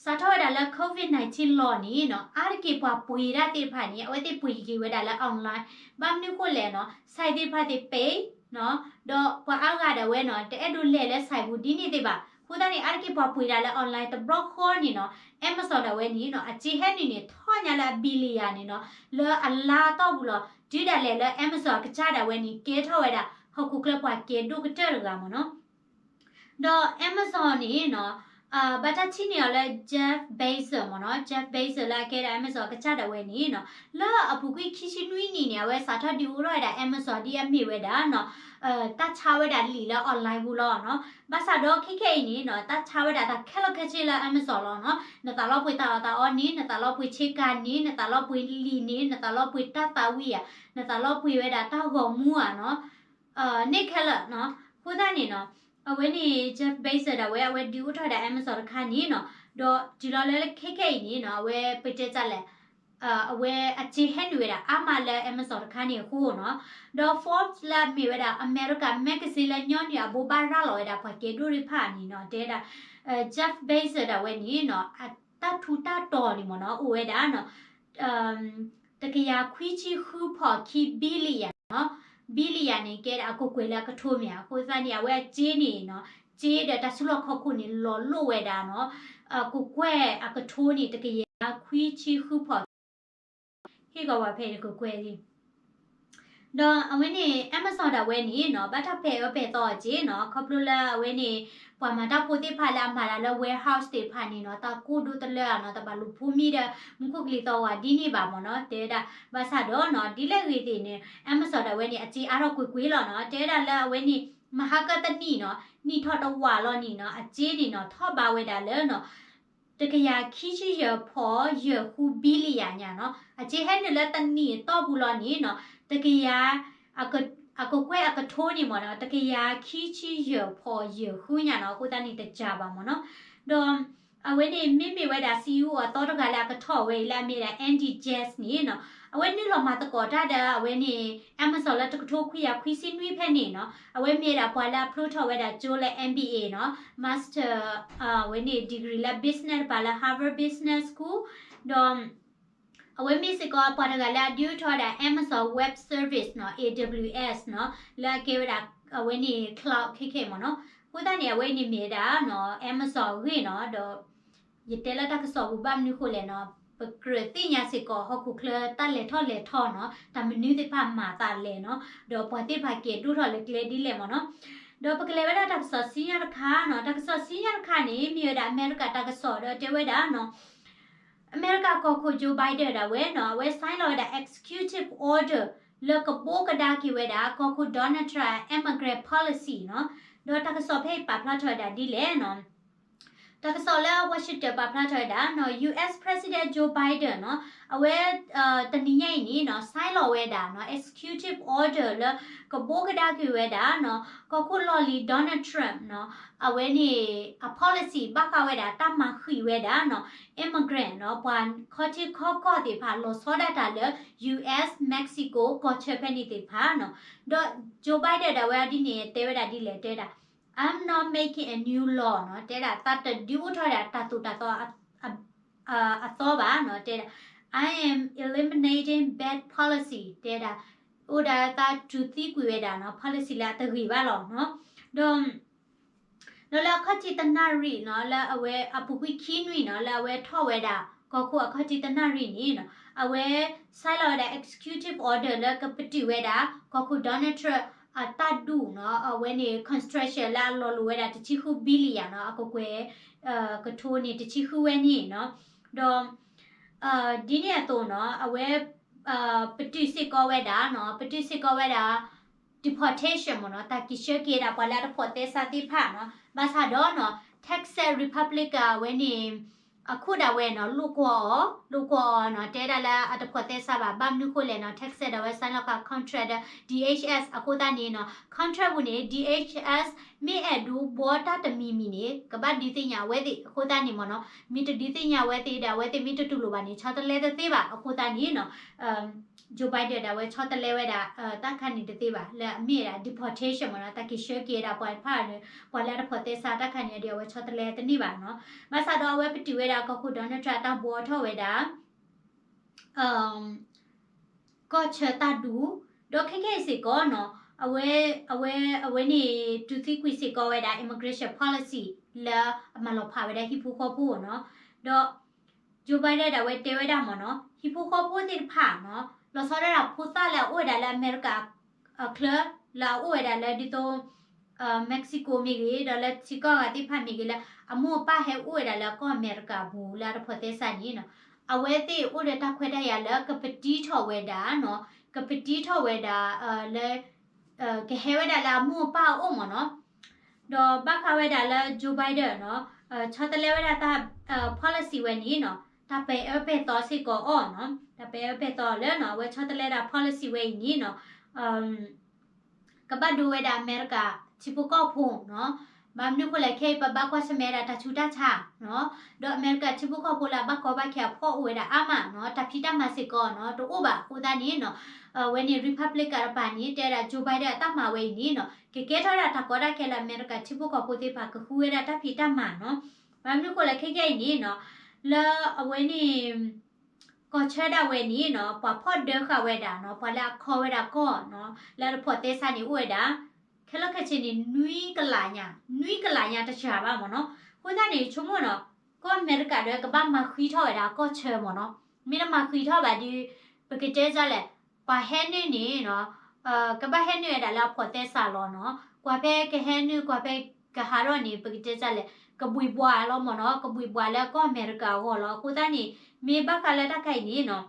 စးထီၣ်ဝဲဒၣ်လၢ COVID nineteen လီၢ်န့ၣ်နီၤ, အါတက့ၢ်ပှၤပှ့ၤတၢ်သ့ၣ်တဖၣ်န့ၣ် အဝဲသ့ၣ်ပှ့ၤက့ၤဝဲဒၣ်လၢ online, ဘၣ်မနုၤဃိလဲၣ်နီၤ, ဆိုင်သ့ၣ်တဖၣ်သ့ၣ် ပိတ်နီၤ, ဒီးပှၤအါဂၤဒၣ်ဝဲနီၤ, တအဲၣ်ဒိးလဲၤလၢဆိုင်ပူၤဒ်န့ၣ်သ့ၣ်ဘၣ်. အဃိသတးန့ၣ် အါတက့ၢ်ပှၤပှ့ၤတၢ်လၢ online တဘျီဃီန့ၣ်နီၤ, Amazon ဒၣ်ဝဲန့ၣ်နီၤ, အစ့ဟဲနုာ်န့ၣ် ထီၣ်ညါလၢအ billion န့ၣ်နီၤ, လၢအလါအတီၢ်ပူၤလီၤ. တုၤဒၣ်လဲာ်လၢ Amazon အကစၢ်ဒၣ်ဝဲန့ၣ် ကဲထီၣ်ဝဲဒၣ် ဟီၣ်ခိၣ်ချၢပှၤကဲဒိၣ်ကတၢၢ်တဂၤမ့ၢ်နီၤ. ဒီး Amazon န့ၣ်နီၤ, ဘၣ်တၢ်ထံၣ်န့ၢ်အီၤလၢ Jeff Bezos မ့ၢ်နီၤ, Jeff Bezos လၢအကဲဒၣ် Amazon အကစၢ်ဒၣ်ဝဲန့ၣ်နီၤ, လၢအပူၤကွံာ်ခံဆံနွံနံၣ်န့ၣ် အဝဲစးထီၣ်ဒုးအိၣ်ထီၣ်ဝဲဒၣ် Amazon ဒ်အမ့ၢ်ဝဲဒၣ်နီၤ, တၢ်ဆါဝဲဒၣ်လံာ်လၢ online ပူၤလီၤနီၤ. ဘၣ်ဆၣ်ဒီးခဲခဲအံၤန့ၣ်နီၤ, တၢ်ဆါဝဲဒၣ်တၢ်ခဲလၢာ်ခဲဆ့လၢ Amazon လီၤနီၤ. နသးလီပှ့ၤတၢ်အီၣ်တၢ်အီန့ၣ်, နသးလီပှ့ၤဆ့ကၤန့ၣ်, နသးလီပှ့ၤလံာ်န့ၣ်, နသးလီပှ့ၤတၢ်သးဝံၣ်ဧါ, နသးလီပှ့ၤဝဲဒၣ်တၢ်ဂီၤမူဧါနီၤ, န့ၢ်ခဲလၢာ်နီၤ. အဃိသတးန့ၣ်နီၤ, အဝဲန့ၣ် Jeff Bezos ဒၣ်ဝဲ အဝဲဒုးအိၣ်ထီၣ်ဝဲဒၣ် Amazon တခါန့ၣ်နီၤ, ဒီးတုၤလီၤလၢခဲခဲအံၤန့ၣ်နီၤ, အဝဲပတဲတၢ်လဲၣ်, အဝဲအစ့ဟဲနုာ်ဝဲဒၣ်အါမးလၢ Amazon တခါန့ၣ်အဃိနီၤ. ဒီး Forbes လၢအမ့ၢ်ဝဲဒၣ် America Magazine လၢညီနုၢ်အဘိးဘၣ်ရၤလီၤဝဲဒၣ်ပှၤကဲဒိၣ်သ့ၣ်တဖၣ်န့ၣ်နီၤ, တဲဒၣ် Jeff Bezos ဒၣ်ဝဲန့ၣ်နီၤ, အတၢ်ထူးတၢ်တီၤန့ၣ်မ့ၢ်နီၤ, အိၣ်ဝဲဒၣ်နီၤ တကယၤခွံဆံဃုဖီၣ်ခံ billion နီၤ, billion န့ၣ် ကဲဒၣ်အကကွဲၢ်လၢအကထိမ့ၢ်ဧါ. အဃိသတးန့ၣ် အဝဲအစ့န့ၣ်နီၤ, စ့ဒီးတၢ်စုလီၢ်ခီၣ်ခိၣ်န့ၣ် လီၤလိၣ်ဝဲဒၣ်နီၤ, အကကွဲၢ်အကထိန့ၣ် တကယၤခွံဆံဃုဖီၣ် ဟ့ၣ်ဂီၤဝဲဖဲကကွဲၢ်လံ. ဒီးအဝဲန့ၣ် Amazon ဒၣ်ဝဲန့ၣ်နီၤ, ဘၣ်တၢ်ပဲာ်အၢပဲာ်သီအီၤက့နီၤ, ခီဖျိလၢအဝဲန့ၣ် ပှၤမၤတၢ်ဖိသ့ၣ်တဖၣ်လၢအမၤတၢ်လၢ warehouse သ့ၣ်တဖၣ်န့ၣ်နီၤ, တၢ်ကိၢ်ဒိတလၢဧါနီၤ, တဘၣ်လူၤဖိမံဒီး မူခိၣ်ကလံၤသီဝဲဒ်န့ၣ်ဘၣ်မ့ၢ်နီၤ, တဲဝဲဒၣ်. ဘၣ်ဆၣ်ဒီးနီၤ, ဒ်လဲၣ်ဂ့ၤသ့ၣ်န့ၣ် Amazon ဒၣ်ဝဲန့ၣ် အစ့အါထီၣ်ကွ့ၢ်ကွ့ၢ်လီၤနီၤ, တဲဝဲဒၣ်လၢအဝဲန့ၣ် မဟါကတနံၣ်နီၤ, နံၣ်ထီၣ်တဝာ်လီၤန့ၣ်နီၤ, အစ့န့ၣ်နီၤ ထီၣ်ဘးဝဲဒၣ်လၢနီၤ တကယၤခံဆံယဲၢ်ဖီၣ်ယဲၢ်ဃု billion ညါနီၤ, အစ့ဟဲနုာ်လၢတနံၣ်အတီၢ်ပူၤလီၤန့ၣ်နီၤ, တကယၤ အကကွဲၢ်အကထိန့ၣ်မ့ၢ်နီၤ, တကယၤခံဆံယဲၢ်ဖီၣ်ယဲၢ်ဃုညါနီၤ, အဃိသတးန့ၣ်တစှၤဘၣ်မ့ၢ်နီၤ. ဒီးအဝဲန့ၣ်မ့မ့ၢ်ဝဲဒၣ် CEO အသီတဂၤလၢအကထီၣ်ဝဲအံၤလၢအမ့ၢ်ဒၣ် Andy Jassy န့ၣ်နီၤ, အဝဲနုာ်လီၤမၤသကိးတၢ်ဒီးအဝဲန့ၣ် Amazon လၢတကထိခွံကယၤခွံဆံနွံဖဲန့ၣ်နီၤ, အဝဲမ့ၢ်ဝဲဒၣ်ပှၤလၢအဖျိထီၣ်ဝဲဒၣ်ကၠိလၢ M B A နီၤ, Master အဝဲန့ၣ် degree လၢ business တပၤလၢ Harvard Business School, ဒီး အဝဲမ့ၢ်စ့ၢ်ကီးပှၤတဂၤလၢအဒုးအိၣ်ထီၣ်ဝဲဒၣ် Amazon Web Service နီၤ, A W S နီၤ, လၢအကဲဝဲဒၣ် အဝဲန့ၣ် cloud ခဲခဲမ့ၢ်နီၤ. အဃိသတးန့ၣ် အဝဲန့ၣ်မ့ၢ်ဝဲဒၣ်နီၤ Amazon အဂ့ၢ်နီၤ, ဒီး ယတဲလၢတၢ်ကစီၣ်ပူၤဘၣ်မနုၤဃိလဲၣ်နီၤ, ပကြၢးသ့ၣ်ညါစ့ၢ်ကီးဟီၣ်ခိၣ်ချၢတၢ်လဲၤထီၣ်လဲၤထီနီၤ, တၢ်မနုၤသ့ၣ်တဖၣ်မၤသးလဲၣ်နီၤ, ဒီးပှၤသ့ၣ်တဖၣ်ကဲၤဒိၣ်ထီၣ်လၢကျဲဒ်လဲၣ်မ့ၢ်နီၤ. ဒီးပကလဲၤဝဲဒၣ်တၢ်ကစီၣ်ဆူညါတခါနီၤ, တၢ်ကစီၣ်ဆူညါတခါန့ၣ် မ့ၢ်ဝဲဒၣ်အမဲရကၤတၢ်ကစီၣ်ဒီးတဲဝဲဒၣ်နီၤ အမဲရကၤကီၢ်ခိၣ် Joe Biden ဒၣ်ဝဲနီၤ, အဝဲ sign လီၤဝဲဒၣ် executive order လၢကဘိကဒါက့ၤဝဲဒၣ် ကီၢ်ခိၣ် Donald Trump immigrant policy နီၤ. ဒီးတၢ်ကစီၣ်ဖဲအံၤပာ်ဖျါထီၣ်ဝဲဒၣ်ဒ်လဲၣ်နီၤ. တၢ်ကစီၣ်လၢ Washington ပာ်ဖျါထီၣ်ဝဲဒၣ်နီၤ, U S President Joe Biden နီၤ, အဝဲ တနံၤညါအံၤန့ၣ်နီၤ sign လီၤဝဲဒၣ်နီၤ executive order လၢ ကဘိကဒါက့ၤဝဲဒၣ်နီၤ ကီၢ်ခိၣ်လီၢ်လံၤ Donald Trump နီၤ, အဝဲန့ၣ် အ policy ဘၣ်ဃးဝဲဒၣ်တၢ်မၤဃံးဝဲဒၣ်နီၤ immigrant နီၤ, ပှၤခီထံခီကီၢ်သ့ၣ်တဖၣ် လီၤဆီဒၣ်တၢ်လၢ U S Mexico ကီၢ်ဆၢဖဲန့ၣ်သ့ၣ်တဖၣ်နီၤ. ဒီး Joe Biden ဒၣ်ဝဲဒ်န့ၣ် တဲဝဲဒၣ်ဒ်လဲၣ် တဲဝဲဒၣ် I'm not making a new law နီၤ, တဲဒၣ်သးတဒုးအိၣ်ထီၣ်ဝဲဒၣ်တၢ်သိၣ်တၢ်သီ အသီဘၣ်နီၤ, တဲဒၣ် I am eliminating bad policy တဲဒၣ် အိၣ်ဒၣ်သးတူၢ်သံကွံာ်ဝဲဒၣ်နီၤ policy လၢအတဂ့ၤဘၣ်လီၤနီၤ. ဒီး ဒီးလၢအခီၣ်ထံးတနၣ်ရံၣ်နီၤ လၢအဝဲအပူၤကွံာ်ခံနွံနီၤ လၢအဝဲထီၣ်ဝဲဒၣ် ကီၢ်ခိၣ်အခီၣ်ထံးတနၣ်ရံၣ်န့ၣ်နီၤ အဝဲ sign လီၤဝဲဒၣ် executive order လၢကပတုာ်ဝဲဒၣ် ကီၢ်ခိၣ် Donald Trump အတၢ်ဒူၣ်နီၤ အဝဲန့ၣ် construction လၢအလီၤလိၤဝဲဒၣ်တဆံဃု billion နီၤ အကကွဲၢ် ကထိန့ၣ်တဆံဃုဝဲန့ၣ်နီၤ. ဒီး ဒ်န့ၣ်အသိးနီၤ အဝဲ ပတုာ်စ့ၢ်ကီးဝဲဒၣ်နီၤ ပတုာ်စ့ၢ်ကီးဝဲဒၣ် deportation မ့ၢ်နီၤ တၢ်က့ၤဆှၢက့ၤဒၣ်ပှၤလၢအတဖိးသဲစးသ့ၣ်တဖၣ်နီၤ. ဘၣ်ဆၣ်ဒီးနီၤ Texas Republic အဝဲန့ၣ် အခိၣ်ဒၣ်ဝဲနီၤ လိာ်ကွီၢ်အီၤ, လိာ်ကွီၢ်အီၤနီၤ, တဲဒၣ်လၢအတဖိးသဲစးဘၣ်, ဘၣ်မနုၤဃိလဲၣ်နီၤ, Texas ဒၣ်ဝဲ sign လီၤဃာ် contract ဒီး D H S အဃိသတးန့ၣ်နီၤ, contract ပူၤန့ၣ် D H S မ့ၢ်အဲၣ်ဒိးဘှီတၢ်တမံၤမံၤန့ၣ် ကဘၣ်ဒုးသ့ၣ်ညါအဝဲသ့ၣ်အဃိသတးန့ၣ်မ့ၢ်နီၤ, မ့ၢ်တဒုးသ့ၣ်ညါအဝဲသ့ၣ်ဒီး အဝဲသ့ၣ်မ့ၢ်တတူၢ်လိာ်ဘၣ်န့ၣ် ဆီတလဲတသ့ဘၣ်အဃိသတးန့ၣ်နီၤ Joe Biden ဒၣ်ဝဲဆီတလဲဝဲဒၣ် တၢ်ခါန့ၣ်တသ့ဘၣ် လၢအမ့ၢ်ဝဲဒၣ် deportation မ့ၢ်နီၤ, တၢ်က့ၤဆှၢက့ၤဝဲဒၣ်ပှၤတဖၣ်န့ၣ် ပှၤလၢအတဖိးသဲစးတၢ်ခါန့ၣ်ဒီး အဝဲဆီတလဲတန့ၢ်ဘၣ်နီၤ. ဘၣ်ဆၣ်ဒီးအဝဲပတုာ်ဝဲဒၣ်ကီၢ်ခိၣ် Donald Trump အတၢ်ဘှီထီၣ်ဝဲဒၣ် ကီၢ်ဆၢတၢ်ဒူ, ဒီးခဲကနံၣ်အံၤစ့ၢ်ကီးနီၤ, အဝဲ အဝဲ အဝဲန့ၣ် တူၢ်သံကွံာ်စ့ၢ်ကီးဝဲဒၣ် immigration policy လၢအမၤလီၤဖးဝဲဒၣ်ဟံၣ်ဖိဃီဖိနီၤ, ဒီး Joe Biden ဒၣ်ဝဲတဲဝဲဒၣ်မ့ၢ်နီၤ, ဟံၣ်ဖိဃီဖိသ့ၣ်တဖၣ်နီၤ, လီၤဆီဒၣ်တၢ်ဖိသၣ်လၢအအိၣ်ဝဲဒၣ်လၢအမဲရကၤအချၢ လၢအအိၣ်ဝဲဒၣ်လၢဒ်သိး Mexico မ့ၢ်ဂ့ၤ ဒီးလၢထံကီၢ်အဂၤသ့ၣ်တဖၣ်မ့ၢ်ဂ့ၤ လၢအမိၢ်အပၢ်ဟဲအိၣ်ဝဲဒၣ်လၢကီၢ်အမဲရကၤအပူၤ လၢအတဖိးသဲစးန့ၣ်နီၤ, အဝဲသ့ၣ်အိၣ်ဒီးတၢ်ခွဲးတၢ်ယာ်လၢကပတံထီၣ်ဝဲဒၣ်နီၤ, ကပတံထီၣ်ဝဲဒၣ် လၢ ကဟဲဝဲဒၣ်လၢအမိၢ်အပၢ်အအိၣ်မ့ၢ်နီၤ, ဒီးဘၣ်ဃးဝဲဒၣ်လၢ Joe Biden နီၤ, ဆီတလဲဝဲဒၣ်တၢ် policy ဝဲန့ၣ်နီၤ, တၢ်ပဲာ်အၢပဲာ်သီစ့ၢ်ကီးအီၤနီၤ, တၢ်ပဲာ်အၢပဲာ်သီလၢနီၤ, အဝဲဆီတလဲဒၣ် policy ဝဲအံၤန့ၣ်နီၤ ကဘၣ်ဒိဝဲဒၣ်အမဲရကၤထံဖိကီၢ်ဖိနီၤ, ဘၣ်မနုၤဃိလဲၣ် ခဲအံၤပဘၣ်ကွၢ်ဆၢၣ်မဲာ်ဝဲဒၣ်တၢ်ဆူးတၢ်ဆါနီၤ, ဒီးအမဲရကၤထံဖိကီၢ်ဖိလၢအဘၣ်ကီဘၣ်ခဲအဖှီၣ်အိၣ်ဝဲဒၣ်အါမးနီၤ, တၢ်ဖံးတၢ်မၤစ့ၢ်ကီးနီၤ တအိၣ်ဘၣ်အဃိသတးန့ၣ်နီၤ, အဝဲန့ၣ် Republican တပၤန့ၣ် တဲဝဲဒၣ် Joe Biden အတၢ်မၤဝဲအံၤန့ၣ်နီၤ ကကဲထီၣ်ဝဲဒၣ်တၢ်ကီတၢ်ခဲလၢအမဲရကၤထံဖိကီၢ်ဖိသ့ၣ်တဖၣ်ကဃုဝဲဒၣ်တၢ်ဖံးတၢ်မၤနီၤ, ဘၣ်မနုၤဃိလဲၣ်ခဲကနံၣ်အံၤန့ၣ်နီၤ, လၢအဝဲန့ၣ် ကီၢ်ဆၢဒၣ်ဝဲန့ၣ်နီၤ, ပှၤဖီၣ်ဒၢဃာ်ဝဲဒၣ်နီၤ, ပှၤလၢအခီဝဲဒၣ်ကီၢ်နီၤ, လၢအတဖိးသဲစးန့ၣ်အိၣ်ဝဲဒၣ် ခဲလၢာ်ခဲဆ့န့ၣ် နွံကလးညါ, နွံကလးညါတစှၤဘၣ်မ့ၢ်နီၤ, အဃိသတးန့ၣ် ဆိကမိၣ်နီၤ, ကီၢ်အမဲရကၤဒီးကဘၣ်မၤဃံးထီၣ်ဝဲဒၣ်ကီၢ်ဆၢမ့ၢ်နီၤ, မ့ၢ်တမၤဃံးထီၣ်ဘၣ်ဒီး ပကတဲဒ်လဲၣ်, ပှၤဟဲနုာ်န့ၣ်နီၤ ကဘၣ်ဟဲနုာ်ဝဲဒၣ်လၢအဖိးသဲစးလီၤနီၤ, ကွၢ်ဖဲကဟဲနုာ် ကွၢ်ဖဲကဟးထီၣ်န့ၣ် ပကတဲဒ်လဲၣ်, ကဘှံးဘှးလီၤမ့ၢ်နီၤ, ကဘှံးဘှးလၢကီၢ်အမဲရကၤအဂီၢ်လီၤ, အဃိသတးန့ၣ် မ့ၢ်ဘၣ်ဃးလၢတၢ်ခါအံၤန့ၣ်နီၤ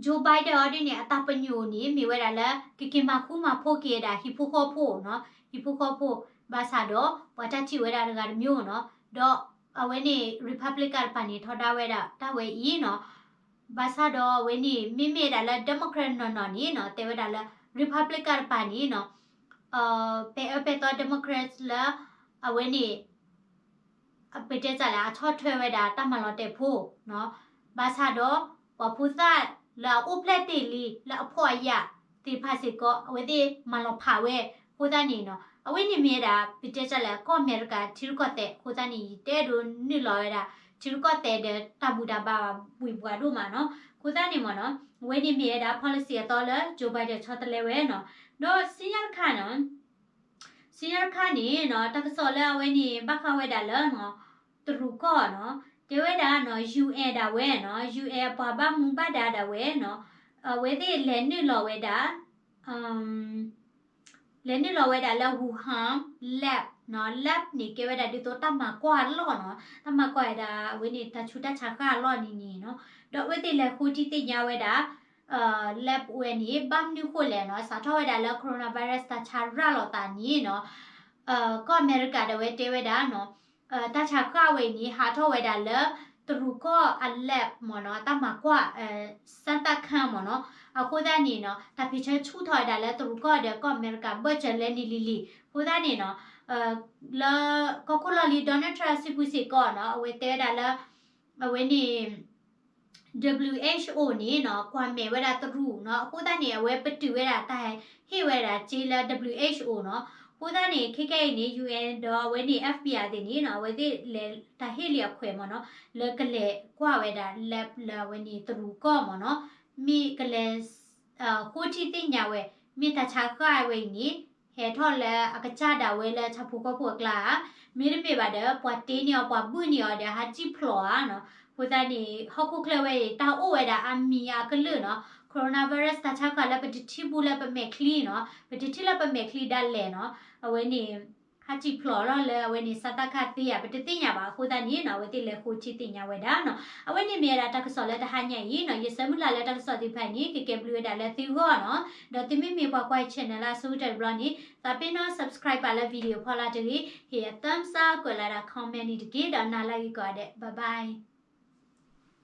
Joe Biden အီၤဒ်န့ၣ် အတၢ်ပညိၣ်န့ၣ် မ့ၢ်ဝဲဒၣ်လၢ ကက့ၤမၤဃူမၤဖိးက့ၤဝဲဒၣ်ဟံၣ်ဖိဃီဖိနီၤ, ဟံၣ်ဖိဃီဖိ, ဘၣ်ဆၣ်ဒီး ပှၤတၢ်ထံၣ်ဝဲဒၣ်တဂၤတမံၤနီၤ, ဒီးအဝဲန့ၣ် Republican တပၤန့ၣ် ထီဒါဝဲဒၣ်တၢ်ဝဲအံၤနီၤ, ဘၣ်ဆၣ်ဒီးအဝဲန့ၣ် မ့မ့ၢ်ဝဲဒၣ်လၢ Democrat နီၢ်နီၢ်န့ၣ်နီၤ တဲဝဲဒၣ်လၢ Republican တပၤန့ၣ်နီၤ ပဲအၢပဲသီ Democrat လၢ အဝဲန့ၣ် ပတဲစၢ်လၢအဆီၣ်ထွဲဝဲဒၣ်တၢ်မၤလီၤတဲာ်ဖိနီၤ, ဘၣ်ဆၣ်ဒီး ပှၤဖိသၣ်လၢအအိၣ်ဖျဲၣ်တ့ၢ်လံ လၢအဖှီၣ်အယာ်သ့ၣ်တဖၣ်စ့ၢ်ကီး အဝဲသ့ၣ်မၤလီၤဖးဝဲအဃိသတးန့ၣ်နီၤ, အဝဲန့ၣ်မ့ၢ်ဝဲဒၣ် ပတဲစၢ်လၢကီၢ်အမဲရကၤထံရူၢ်ကီၢ်သဲးအဃိသတးန့ၣ် ယတအဲၣ်ဒိးနုာ်လီၤဝဲဒၣ် ထံရူၢ်ကီၢ်သဲးဒီးတၢ်ဘူၣ်တၢ်ဘါဘၣ် ဘှံးဘှးဒိၣ်မးနီၤ, အဃိသတးန့ၣ်မ့ၢ်နီၤ အဝဲန့ၣ်မ့ၢ်ဝဲဒၣ် policy အသီလၢ Joe Biden ဆီတလဲဝဲနီၤ, ဒီးစံၣ်ညီၣ်တခါနီၤ စံၣ်ညီၣ်တခါန့ၣ်နီၤ တၢ်ကစီၣ်လၢအဝဲန့ၣ် ဘၣ်ဃးဝဲဒၣ်လၢ တရူးကီၢ်နီၤ, တဲဝဲဒၣ်နီၤ UN ဒၣ်ဝဲနီၤ UN အပှၤဘၣ်မူဘၣ်ဒါဒၣ်ဝဲနီၤ, အဝဲသ့ၣ်လဲၤနုာ်လီၤဝဲဒၣ် လဲၤနုာ်လီၤဝဲဒၣ်လၢ Wuhan lab နီၤ, lab န့ၣ် ကဲဝဲဒၣ်ဒ်သိးတၢ်မၤကွၢ်အလီၢ်နီၤ, တၢ်မၤကွၢ်ဝဲဒၣ် အဝဲန့ၣ် တၢ်ဆူးတၢ်ဆါဃၣ်အလီၢ်န့ၣ်န့ၣ်နီၤ, ဒီးအဝဲသ့ၣ်လဲၤဃိထံသ့ၣ်ညါဝဲဒၣ် lab ဝဲန့ၣ် ဘၣ်မနုၤဃိလဲၣ်နီၤ, စးထီၣ်ဝဲဒၣ်လၢ coronavirus တၢ်ဆါရၣ်လီၤသးန့ၣ်နီၤ, ကီၢ်အမဲရကၤဒၣ်ဝဲတဲဝဲဒၣ်နီၤ တၢ်ဆါဃၣ်ဝဲအံၤန့ၣ် ဟးထီၣ်ဝဲဒၣ်လၢ တရူးကီၢ်အ lab မ့ၢ်နီၤ, တၢ်မၤကွၢ် စမ်းသပ်ခန်း မ့ၢ်နီၤ, အဃိသတးန့ၣ်နီၤ တၢ်ဖံးဆၢဆူၣ်ထီၣ်ဝဲဒၣ်လၢတရူးကီၢ်ဒီးကီၢ်အမဲရကၤဘၢၣ်စၢၤလၢန့ၣ်လံၤလံၤ, အဃိသတးန့ၣ်နီၤ လၢကီၢ်ခိၣ်လီၢ်လံၤ Donald Trump အစုပူၤစ့ၢ်ကီးနီၤ အဝဲတဲဝဲဒၣ်လၢ အဝဲန့ၣ် WHO န့ၣ်နီၤ ကွၢ်မဲာ်ဝဲဒၣ်တရူးနီၤ, အဃိသတးန့ၣ် အဝဲပတုာ်ဝဲဒၣ်တၢ်ဟ့ၣ်ဝဲဒၣ်စ့လၢ WHO နီၤ, အဃိသတးန့ၣ် ခဲကနံၣ်အံၤန့ၣ် UN ဒီးအဝဲန့ၣ် FBI သ့ၣ်န့ၣ်နီၤ အဝဲသ့ၣ်လဲၤတၢ်ဟ့ၣ်လံအခွဲးမ့ၢ်နီၤ လၢကလဲၤကွၢ်ဝဲဒၣ် lab လၢအဝဲန့ၣ်တရူးကီၢ်မ့ၢ်နီၤ, မ့ၢ်ကလဲၤ ဃိထံသ့ၣ်ညါဝဲ မ့ၢ်တၢ်ဆါဃၣ်ဝဲအံၤန့ၣ် ဟဲထီၣ်လၢအကစၢ်ဒၣ်ဝဲလၢဆၣ်ဖိကီၢ်ဖိအကျါဧါ, မ့တမ့ၢ်ဘၣ်ဒီး ပှၤတ့န့ၢ်အီၤ ပှၤဘုၣ်န့ၢ်အီၤဒီး ဟးစံၣ်ဖျိးဧါနီၤ, အဃိသတးန့ၣ် ဟီၣ်ခိၣ်ချၢဝဲအံၤ တၢ်အိၣ်ဝဲဒၣ်အါမံၤအါကလုာ်နီၤ, coronavirus တၢ်ဆါဃၣ်လၢပတထံၣ်ဘူးလၢပမဲာ်ချံနီၤ, ပတထံၣ်လၢပမဲာ်ချံဒၣ်လဲာ်နီၤ, အဝဲန့ၣ် ဟးထံၣ်ဖျိးထီၣ်လၢအဝဲန့ၣ် စးသီခါသ့ဧါ ပတသ့ၣ်ညါဘၣ်အဃိသတးန့ၣ်နီၤ အဝဲသ့ၣ်လဲၤဃိထံသ့ၣ်ညါဝဲဒၣ်နီၤ. အဝဲန့ၣ်မ့ၢ်ဝဲဒၣ်တၢ်ကစီၣ်လၢတဟါညါအံၤနီၤ. ယဆၢမုၢ်လၢ်လၢတၢ်ကစီၣ်သ့ၣ်တဖၣ်အံၤန့ၣ် ကကဲဘျုးဝဲဒၣ်လၢသုဂီၢ်နီၤ. ဒီးသုမ့မ့ၢ်ပှၤကွၢ်ယ channel လၢအဆိကတၢၢ်တဘျီန့ၣ် သးပ့ၤနီၣ် subscribe ပာ်လၢ video ဖီလာ်တဂ့ၤ, ဟ့ၣ်ယၤ thumbs up ကွဲးလီၤဒၣ် comment န့ၣ်တက့ၢ်. ဒီးနၤလၢအဂ့ၤကိးဂၤဒဲး bye bye.